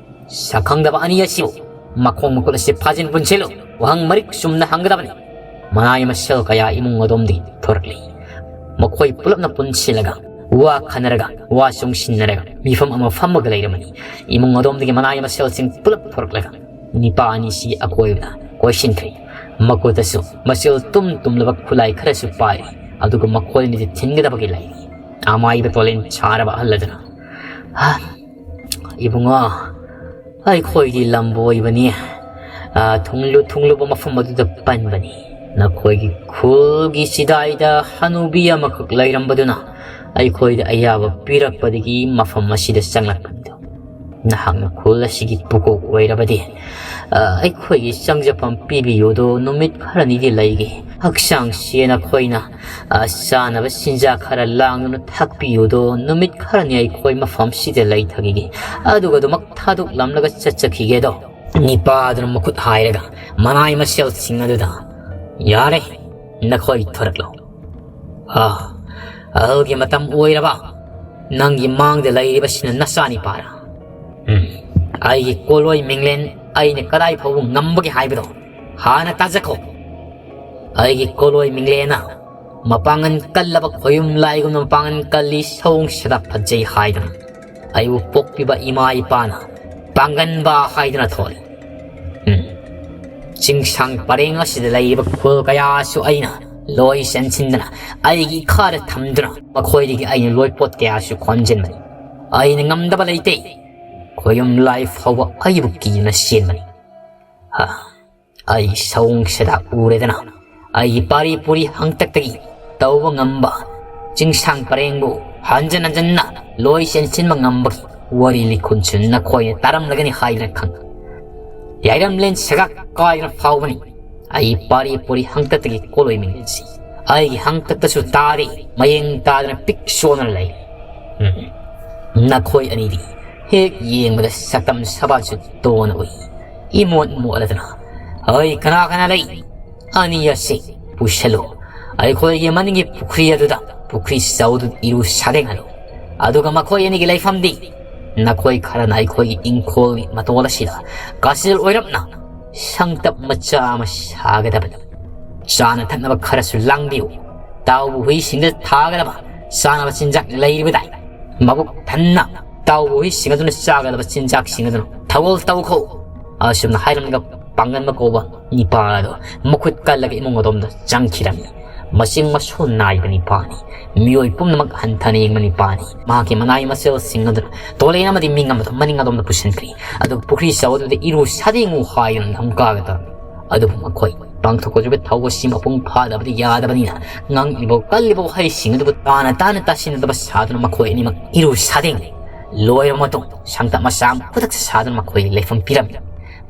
ꯁꯛꯈꯪꯗꯕ ꯑꯅꯤ ꯑꯁꯤꯕꯨ ꯃꯈꯣꯡ ꯃꯈꯨꯠ ꯑꯁꯤ ꯐꯥꯖꯤꯟ ꯄꯨꯟꯁꯤꯜꯂꯨ꯫" ꯋꯥꯍꯪ ꯃꯔꯤꯛ ꯆꯨꯝꯅ ꯍꯪꯒꯗꯕꯅꯤ꯫ ꯃꯅꯥꯏ ꯃꯁꯦꯜ ꯀꯌꯥ ꯏꯃꯨꯡ ꯑꯗꯣꯝꯗꯒꯤ ꯊꯣꯔꯛꯂꯤ꯫ ꯃꯈꯣꯏ ꯄꯨꯂꯞꯅ ꯄꯨꯟꯁꯤꯜꯂꯒ, ꯋꯥ ꯈꯟꯅꯔꯒ, ꯋꯥ ꯆꯨꯡꯁꯤꯟꯅꯔꯒ ꯃꯤꯐꯝ ꯑꯃ ꯐꯝꯃꯒ ꯂꯩꯔꯝꯃꯤ꯫ ꯏꯃꯨꯡ ꯑꯗꯣꯝꯗꯒꯤ ꯃꯅꯥꯏ ꯃꯁꯦꯜꯁꯤꯡ ꯄꯨꯂꯞ ꯊꯣꯔꯛꯂꯒ ꯅꯤꯄꯥ ꯑꯅꯤꯁꯤ ꯑꯀꯣꯏꯕꯗ ꯀꯣꯏꯁꯤꯟꯈ꯭ꯔꯦ꯫ ꯃꯈꯨꯠꯇꯁꯨ ꯃꯆꯤꯜ ꯇꯨꯝ ꯇꯨꯝꯂꯕ ꯈꯨꯠꯂꯥꯏ ꯈꯔꯁꯨ ꯄꯥꯏꯔꯤ꯫ ꯑꯗꯨꯒ ꯃꯈꯣꯏ ꯑꯅꯤꯗꯤ ꯊꯤꯟꯒꯗꯕꯒꯤ ꯂꯩꯔꯤ꯫ ꯑꯃꯥꯏꯕ ꯇꯣꯂꯦꯟ ꯁꯥꯔꯕ ꯑꯍꯜ ꯑꯗꯨꯅ, "ꯍꯥ, ꯏꯕꯨꯡꯉꯣ, ꯑꯩꯈꯣꯏꯗꯤ ꯂꯝꯕꯣꯏꯕꯅꯤ꯫ ꯑ, ꯊꯨꯡꯂꯨ ꯊꯨꯡꯂꯨꯕ ꯃꯐꯝ ꯑꯗꯨꯗ ꯄꯟꯕꯅꯤ꯫ ꯅꯈꯣꯏꯒꯤ ꯈꯨꯜꯒꯤ ꯆꯤꯗꯥꯏꯗ ꯍꯅꯨꯕꯤ ꯑꯃꯈꯛ ꯂꯩꯔꯝꯕꯗꯨꯅ ꯑꯩꯈꯣꯏꯗ ꯑꯌꯥꯕ ꯄꯤꯔꯛꯄꯗꯒꯤ ꯃꯐꯝ ꯑꯁꯤꯗ ꯆꯪꯂꯛꯄꯅꯤꯗꯣ꯫ ꯅꯍꯥꯛꯅ ꯈꯨꯜ ꯑꯁꯤꯒꯤ ꯄꯨꯀꯣꯛ ꯑꯣꯏꯔꯕꯗꯤ, ꯑ, ꯑꯩꯈꯣꯏꯒꯤ ꯆꯪꯖꯐꯝ ꯄꯤꯕꯤꯌꯨꯗꯣ ꯅꯨꯃꯤꯠ ꯈꯔꯅꯤꯗꯤ ꯂꯩꯒꯦ꯫ ꯍꯛꯆꯥꯡꯁꯦ ꯅꯈꯣꯏꯅ, ꯑ, ꯆꯥꯅꯕ ꯆꯤꯟꯖꯥꯛ ꯈꯔ ꯂꯥꯡꯗꯨꯅ ꯊꯥꯛꯄꯤꯌꯨꯗꯣ ꯅꯨꯃꯤꯠ ꯈꯔꯅꯤ ꯑꯩꯈꯣꯏ ꯃꯐꯝꯁꯤꯗ ꯂꯩꯊꯈꯤꯒꯦ꯫ ꯑꯗꯨꯒ ꯑꯗꯨꯃꯛ ꯊꯥꯗꯣꯛꯂꯝꯂꯒ ꯆꯠꯆꯈꯤꯒꯦꯗꯣ꯫" ꯅꯤꯄꯥꯗꯨꯅ ꯃꯈꯨꯠ ꯍꯥꯏꯔꯒ ꯃꯅꯥꯏ ꯃꯁꯦꯜꯁꯤꯡ ꯑꯗꯨꯗ, "ꯌꯥꯔꯦ, ꯅꯈꯣꯏ ꯊꯣꯔꯛꯂꯣ꯫ ꯑꯥ, ꯑꯍꯜꯒꯤ ꯃꯇꯝ ꯑꯣꯏꯔꯕ ꯅꯪꯒꯤ ꯃꯥꯡꯗ ꯂꯩꯔꯤꯕꯁꯤꯅ ꯅꯆꯥꯅꯤꯄꯥꯔꯥ? ꯎꯝ, ꯑꯩꯒꯤ ꯀꯣꯂꯣꯏ ꯃꯤꯡꯂꯦꯟ ꯑꯩꯅ ꯀꯗꯥꯏ ꯐꯥꯎꯕ ꯉꯝꯕꯒꯦ ꯍꯥꯏꯕꯗꯣ ꯍꯥꯟꯅ ꯇꯥꯖꯈꯣ꯫ ꯑꯩꯒꯤ ꯀꯣꯂꯣꯏ ꯃꯤꯡꯂꯦꯟꯅ ꯃꯄꯥꯡꯒꯜ ꯀꯜꯂꯕ ꯈꯣꯌꯨꯝ ꯂꯥꯏꯒꯨꯝꯅ ꯃꯄꯥꯡꯒꯜ ꯀꯜꯂꯤ, ꯁꯑꯣꯡ ꯁꯥꯗꯥ ꯐꯖꯩ ꯍꯥꯏꯗꯨꯅ ꯑꯩꯕꯨ ꯄꯣꯛꯄꯤꯕ ꯏꯃꯥ ꯏꯄꯥꯅ ꯄꯥꯡꯒꯟꯕ ꯍꯥꯏꯗꯨꯅ ꯊꯣꯜꯂꯤ꯫ ꯎꯝ, ꯆꯤꯡꯁꯥꯡ ꯄꯔꯦꯡ ꯑꯁꯤꯗ ꯂꯩꯔꯤꯕ ꯈꯨꯜ ꯀꯌꯥꯁꯨ ꯑꯩꯅ ꯂꯣꯏ ꯆꯦꯟꯁꯤꯟꯗꯅ ꯑꯩꯒꯤ ꯏꯈꯥꯗ ꯊꯝꯗꯨꯅ ꯃꯈꯣꯏꯗꯒꯤ ꯑꯩꯅ ꯂꯣꯏ ꯄꯣꯠ ꯀꯌꯥꯁꯨ ꯈꯣꯝꯖꯤꯟꯕꯅꯤ꯫ ꯑꯩꯅ ꯉꯝꯗꯕ ꯂꯩꯇꯦ꯫ ꯈꯣꯌꯨꯝ ꯂꯥꯏ ꯐꯥꯎꯕ ꯑꯩꯕꯨ ꯀꯤꯗꯨꯅ ꯆꯦꯟꯕꯅꯤ꯫ ꯍꯥ, ꯑꯩ ꯁꯑꯣꯡ ꯁꯥꯗꯥ ꯎꯔꯦꯗꯅ ꯑꯩꯒꯤ ꯄꯥꯔꯤ ꯄꯨꯔꯤ ꯍꯥꯡꯇꯛꯇꯒꯤ ꯇꯧꯕ ꯉꯝꯕ, ꯆꯤꯡꯁꯥꯡ ꯄꯔꯦꯡꯕꯨ ꯍꯟꯖꯟ ꯍꯟꯖꯟꯅ ꯂꯣꯏ ꯆꯦꯟꯁꯤꯟꯕ ꯉꯝꯕꯒꯤ ꯋꯥꯔꯤ ꯂꯤꯈꯨꯟꯁꯨ ꯅꯈꯣꯏꯅ ꯇꯥꯔꯝꯂꯒꯅꯤ ꯍꯥꯏꯗꯅ ꯈꯪꯏ꯫ ꯌꯥꯏꯔꯝꯂꯦꯟ ꯁꯒꯥꯛ ꯀꯥꯏꯗꯅ ꯐꯥꯎꯕꯅꯤ꯫ ꯑꯩ ꯄꯥꯔꯤ ꯄꯨꯔꯤ ꯍꯥꯡꯇꯛꯇꯒꯤ ꯀꯣꯂꯣꯏ ꯃꯤꯡꯁꯤ ꯑꯩꯒꯤ ꯍꯥꯡꯇꯛꯇꯁꯨ ꯇꯥꯔꯤ, ꯃꯌꯦꯡ ꯇꯥꯗꯅ ꯄꯤꯛ ꯁꯣꯟꯅ ꯂꯩ꯫ ꯎꯝ꯫ ꯅꯈꯣꯏ ꯑꯅꯤꯗꯤ ꯍꯦꯛ ꯌꯦꯡꯕꯗ ꯁꯛꯇꯝ ꯁꯕꯥꯟꯁꯨ ꯇꯣꯟꯅ ꯎꯏ꯫ ꯏꯃꯣꯠ ꯃꯣꯠꯂꯗꯅ, "ꯍꯣꯏ, ꯀꯅꯥ ꯀꯅꯥ ꯂꯩ? ꯑꯅꯤ ꯑꯁꯤ ꯄꯨꯁꯜꯂꯨ꯫ ꯑꯩꯈꯣꯏꯒꯤ ꯃꯅꯤꯡꯒꯤ ꯄꯨꯈ꯭ꯔꯤ ꯑꯗꯨꯗ, ꯄꯨꯈ꯭ꯔꯤ ꯆꯧꯗꯨꯗ ꯏꯔꯨ ꯁꯥꯗꯦꯡꯍꯜꯂꯨ꯫ ꯑꯗꯨꯒ ꯃꯈꯣꯏ ꯑꯅꯤꯒꯤ ꯂꯩꯐꯝꯗꯤ ꯅꯈꯣꯏ ꯈꯔꯅ ꯑꯩꯈꯣꯏꯒꯤ ꯏꯪꯈꯣꯜꯒꯤ ꯃꯇꯣꯜ ꯑꯁꯤꯗ ꯀꯥꯆꯤꯜ ꯑꯣꯏꯔꯞꯅ ꯁꯪꯇꯞ ꯃꯆꯥ ꯑꯃ ꯁꯥꯒꯗꯕꯅꯤ꯫ ꯆꯥꯅ ꯊꯛꯅꯕ ꯈꯔꯁꯨ ꯂꯥꯡꯕꯤꯌꯨ꯫ ꯇꯥꯎꯕ ꯍꯨꯏꯁꯤꯡꯗ ꯊꯥꯒꯗꯕ ꯆꯥꯅꯕ ꯆꯤꯟꯖꯥꯛ ꯂꯩꯔꯤꯕꯗꯥꯏ? ꯃꯕꯨꯛ ꯊꯟꯅ ꯇꯥꯎꯕ ꯍꯨꯏꯁꯤꯡ ꯑꯗꯨꯅ ꯆꯥꯒꯗꯕ ꯆꯤꯟꯖꯥꯛꯁꯤꯡ ꯑꯗꯨꯅ ꯊꯧꯒꯜ ꯇꯧꯈꯣ꯫" ꯑꯁꯨꯝꯅ ꯍꯥꯏꯔꯝꯂꯒ ꯄꯥꯡꯒꯟꯕ ꯀꯧꯕ ꯅꯤꯄꯥ ꯑꯗꯣ ꯃꯈꯨꯠ ꯀꯜꯂꯒ ꯏꯃꯨꯡ ꯑꯗꯣꯝꯗ ꯆꯪꯈꯤꯔꯝꯃꯤ꯫ ꯃꯆꯤꯡ ꯃꯁꯨ ꯅꯥꯏꯕ ꯅꯤꯄꯥꯅꯤ꯫ ꯃꯤꯑꯣꯏ ꯄꯨꯝꯅꯃꯛ ꯍꯟꯊꯅ ꯌꯦꯡꯕ ꯅꯤꯄꯥꯅꯤ꯫ ꯃꯍꯥꯛꯀꯤ ꯃꯅꯥꯏ ꯃꯁꯦꯜꯁꯤꯡ ꯑꯗꯨꯅ ꯇꯣꯂꯦꯟ ꯑꯃꯗꯤ ꯃꯤꯡ ꯑꯃꯗ ꯃꯅꯤꯡ ꯑꯗꯣꯝꯗ ꯄꯨꯁꯤꯟꯈ꯭ꯔꯤ꯫ ꯑꯗꯨꯒ ꯄꯨꯈ꯭ꯔꯤ ꯆꯧ ꯑꯗꯨꯗ ꯏꯔꯨ ꯁꯥꯗꯦꯡꯉꯨ ꯍꯥꯏꯗꯨꯅ ꯙꯝꯀꯥꯒ ꯇꯧꯔꯝꯃꯤ꯫ ꯑꯗꯨꯕꯨ ꯃꯈꯣꯏ ꯄꯥꯡꯊꯣꯛꯀꯗꯧꯔꯤꯕ ꯊꯧꯒꯜꯁꯤ ꯃꯄꯨꯡ ꯐꯥꯗꯕꯗꯤ ꯌꯥꯗꯕꯅꯤꯅ ꯉꯥꯡꯂꯤꯕ ꯀꯜꯂꯤꯕ ꯋꯥꯍꯩꯁꯤꯡ ꯑꯗꯨꯕꯨ ꯇꯥꯅ ꯇꯥꯅ ꯇꯥꯁꯤꯟꯅꯗꯕ ꯁꯥꯗꯨꯅ ꯃꯈꯣꯏ ꯑꯅꯤꯃꯛ ꯏꯔꯨ ꯁꯥꯗꯦꯡ ꯂꯣꯏꯔꯕ ꯃꯇꯨꯡ ꯁꯪꯇꯞ ꯃꯆꯥ ꯑꯃ ꯈꯨꯗꯛꯇ ꯁꯥꯗꯨꯅ ꯃꯈꯣꯏꯒꯤ ꯂꯩꯐꯝ ꯄꯤꯔꯝꯃꯤ꯫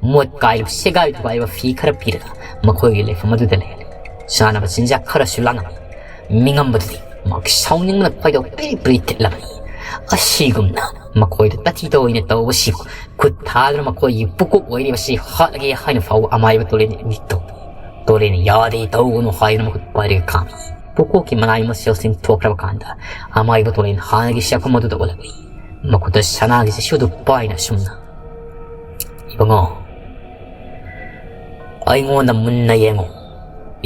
ꯃꯣꯠ ꯀꯥꯏꯔꯕ ꯁꯦꯒꯥꯏ ꯇꯨꯒꯥꯏꯕ ꯐꯤ ꯈꯔ ꯄꯤꯔꯒ ꯃꯈꯣꯏꯒꯤ ꯂꯩꯐꯝ ꯑꯗꯨꯗ ꯂꯩꯍꯜꯂꯤ꯫ ꯆꯥꯅꯕ ꯆꯤꯟꯖꯥꯛ ꯈꯔꯁꯨ ꯂꯥꯡꯉꯝꯃꯤ꯫ ꯃꯤꯉꯝꯕꯗꯨꯗꯤ ꯃꯍꯥꯛ ꯁꯥꯎꯅꯤꯡꯕꯅ ꯈꯣꯏꯗꯧ ꯄꯤꯔꯤ ꯄꯤꯔꯤ ꯊꯤꯠꯂꯝꯃꯤ꯫ ꯑꯁꯤꯒꯨꯝꯅ ꯃꯈꯣꯏꯗ ꯇꯥꯊꯤ ꯇꯧꯑꯣꯏꯅ ꯇꯧꯕꯁꯤꯕꯨ ꯈꯨꯠ ꯊꯥꯗꯨꯅ ꯃꯈꯣꯏꯒꯤ ꯄꯨꯀꯣꯛ ꯑꯣꯏꯔꯤꯕꯁꯤ ꯍꯥꯠꯂꯒꯦ ꯍꯥꯏꯅ ꯐꯥꯎꯕ ꯑꯃꯥꯏꯕ ꯇꯣꯂꯦꯟ ꯃꯤꯠꯇꯣ ꯇꯣꯂꯦꯟ ꯌꯥꯗꯦ ꯇꯧꯒꯅꯨ ꯍꯥꯏꯗꯨꯅ ꯃꯈꯨꯠ ꯄꯥꯏꯔꯒ ꯈꯥꯝꯃꯤ꯫ ꯄꯨꯀꯣꯛꯀꯤ ꯃꯅꯥꯏ ꯃꯁꯦꯜꯁꯤꯡ ꯊꯣꯛꯈ꯭ꯔꯕ ꯀꯥꯟꯗ ꯑꯃꯥꯏꯕ ꯇꯣꯂꯦꯟ ꯍꯥꯟꯅꯒꯤ ꯁꯛꯐꯝ ꯑꯗꯨꯗ ꯑꯣꯜꯂꯛꯂꯤ꯫ ꯃꯈꯨꯠꯇ ꯁꯅꯥꯒꯤ ꯆꯩꯁꯨꯗꯨ ꯄꯥꯏꯅ ꯑꯁꯨꯝꯅ, "ꯏꯕꯨꯡꯉꯣ, ꯑꯩꯉꯣꯟꯗ ꯃꯨꯟꯅ ꯌꯦꯡꯉꯨ꯫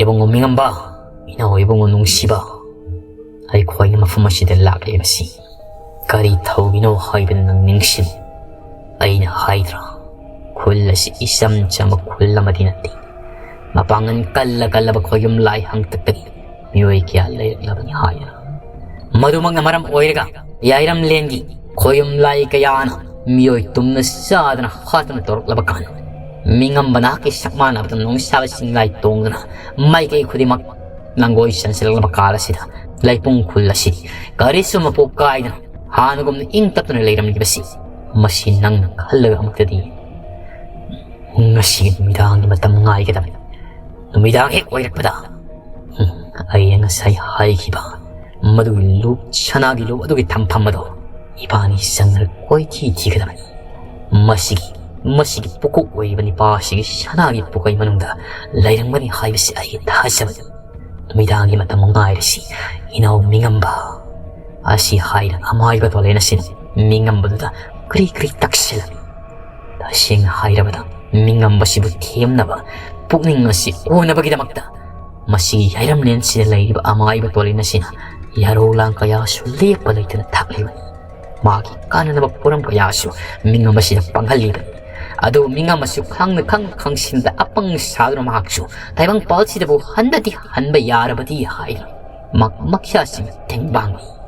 ꯏꯕꯨꯡꯉꯣ ꯃꯤꯉꯝꯕ, ꯏꯅꯥꯎ ꯏꯕꯨꯡꯉꯣ ꯅꯨꯡꯁꯤꯕ, ꯑꯩꯈꯣꯏꯅ ꯃꯐꯝ ꯑꯁꯤꯗ ꯂꯥꯛꯂꯤꯕꯁꯤ ꯀꯔꯤ ꯊꯧꯒꯤꯅꯣ ꯍꯥꯏꯕꯗꯨ ꯅꯪ ꯅꯤꯡꯁꯤꯡ꯫ ꯑꯩꯅ ꯍꯥꯏꯗ꯭ꯔꯥ? ꯈꯨꯜ ꯑꯁꯤ ꯏꯆꯝ ꯆꯝꯕ ꯈꯨꯜ ꯑꯃꯗꯤ ꯅꯠꯇꯦ꯫ ꯃꯄꯥꯡꯒꯜ ꯀꯜꯂ ꯀꯜꯂꯕ ꯈꯣꯌꯨꯝ ꯂꯥꯏ ꯍꯥꯡꯇꯛꯇꯒꯤ ꯃꯤꯑꯣꯏ ꯀꯌꯥ ꯂꯩꯔꯛꯂꯕꯅꯤ ꯍꯥꯏꯗꯅ꯫ ꯃꯗꯨꯃꯛꯅ ꯃꯔꯝ ꯑꯣꯏꯔꯒ ꯌꯥꯏꯔꯝꯂꯦꯟꯒꯤ ꯈꯣꯌꯨꯝ ꯂꯥꯏ ꯀꯌꯥꯅ ꯃꯤꯑꯣꯏ ꯇꯨꯝꯅ ꯆꯥꯗꯅ ꯍꯥꯠꯇꯅ ꯇꯧꯔꯛꯂꯕ ꯀꯥꯟꯗ, ꯃꯤꯉꯝꯕ ꯅꯍꯥꯛꯀꯤ ꯁꯛ ꯃꯥꯟꯅꯕꯗ ꯅꯣꯡꯁꯥꯕ ꯆꯤꯡꯂꯥꯏ ꯇꯣꯡꯗꯨꯅ ꯃꯥꯏꯀꯩ ꯈꯨꯗꯤꯡꯃꯛ ꯂꯥꯡꯒꯣꯏ ꯆꯟꯁꯤꯜꯂꯛꯂꯕ ꯀꯥꯜ ꯑꯁꯤꯗ, ꯂꯩꯄꯨꯡ ꯈꯨꯜ ꯑꯁꯤ ꯀꯔꯤꯁꯨ ꯃꯄꯣꯛ ꯀꯥꯏꯗꯅ ꯍꯥꯟꯅꯒꯨꯝꯅ ꯏꯪ ꯇꯞꯇꯨꯅ ꯂꯩꯔꯝꯂꯤꯕꯁꯤ, ꯃꯁꯤ ꯅꯪꯅ ꯈꯜꯂꯒ ꯑꯃꯨꯛꯇꯗꯤ ꯉꯁꯤꯒꯤ ꯅꯨꯃꯤꯗꯥꯡꯒꯤ ꯃꯇꯝ ꯉꯥꯏꯒꯗꯕꯅꯤ꯫ ꯅꯨꯃꯤꯗꯥꯡ ꯍꯦꯛ ꯑꯣꯏꯔꯛꯄꯗ, ꯎꯝ, ꯑꯩꯅ ꯉꯁꯥꯏ ꯍꯥꯏꯈꯤꯕ ꯃꯗꯨꯒꯤ ꯂꯨꯞ, ꯁꯅꯥꯒꯤ ꯂꯨꯞ ꯑꯗꯨꯒꯤ ꯊꯝꯐꯝ ꯑꯗꯣ ꯏꯕꯥꯅꯤ ꯆꯪꯗꯅ ꯀꯣꯏꯊꯤ ꯊꯤꯒꯗꯕꯅꯤ꯫ ꯃꯁꯤꯒꯤ, ꯃꯁꯤꯒꯤ ꯄꯨꯀꯣꯛ ꯑꯣꯏꯔꯤꯕ ꯅꯤꯄꯥ ꯑꯁꯤꯒꯤ ꯁꯅꯥꯒꯤ ꯄꯨꯀꯩ ꯃꯅꯨꯡꯗ ꯂꯩꯔꯝꯒꯅꯤ ꯍꯥꯏꯕꯁꯤ ꯑꯩ ꯊꯥꯖꯕꯅꯤ꯫ ꯅꯨꯃꯤꯗꯥꯡꯒꯤ ꯃꯇꯝ ꯉꯥꯏꯔꯁꯤ, ꯏꯅꯥꯎ ꯃꯤꯉꯝꯕ꯫ ꯑꯁꯤ ꯍꯥꯏꯅ ꯑꯃꯥꯏꯕ ꯇꯣꯂꯦꯟ ꯑꯁꯤꯅ ꯃꯤꯉꯝꯕꯗꯨꯗ ꯀ꯭ꯔꯤ ꯀ꯭ꯔꯤ ꯇꯛꯁꯤꯜꯂꯝꯃꯤ꯫ ꯇꯁꯦꯡꯅ ꯍꯥꯏꯔꯕꯗ, ꯃꯤꯉꯝꯕꯁꯤꯕꯨ ꯊꯦꯝꯅꯕ, ꯄꯨꯛꯅꯤꯡ ꯑꯁꯤ ꯍꯨꯅꯕꯒꯤꯗꯃꯛꯇ ꯃꯁꯤꯒꯤ ꯌꯥꯏꯔꯝꯂꯦꯟꯁꯤꯗ ꯂꯩꯔꯤꯕ ꯑꯃꯥꯏꯕ ꯇꯣꯂꯦꯟ ꯑꯁꯤꯅ ꯌꯥꯔꯧ ꯂꯥꯡ ꯀꯌꯥꯁꯨ ꯂꯦꯞꯄ ꯂꯩꯇꯅ ꯊꯥꯛꯂꯤꯕꯅꯤ꯫ ꯃꯍꯥꯛꯀꯤ ꯀꯥꯟꯅꯅꯕ ꯄꯣꯠꯂꯝ ꯀꯌꯥꯁꯨ ꯃꯤꯉꯝꯕꯁꯤꯗ ꯄꯥꯡꯍꯜꯂꯤꯕꯅꯤ꯫ ꯑꯗꯨꯕꯨ ꯃꯤꯉꯝꯕꯁꯨ ꯈꯪꯅ ꯈꯪ ꯈꯪꯁꯤꯟꯗ ꯑꯄꯪ ꯁꯥꯗꯨꯅ ꯃꯍꯥꯛꯁꯨ ꯇꯥꯏꯕꯪꯄꯥꯜꯁꯤꯗꯕꯨ ꯍꯟꯕꯗꯤ ꯍꯟꯕ ꯌꯥꯔꯕꯗꯤ ꯍꯥꯏꯅ ꯃꯛ-, ꯃꯈ꯭ꯌꯥꯁꯤꯡ ꯇꯦꯡꯕꯥꯡꯂꯤ꯫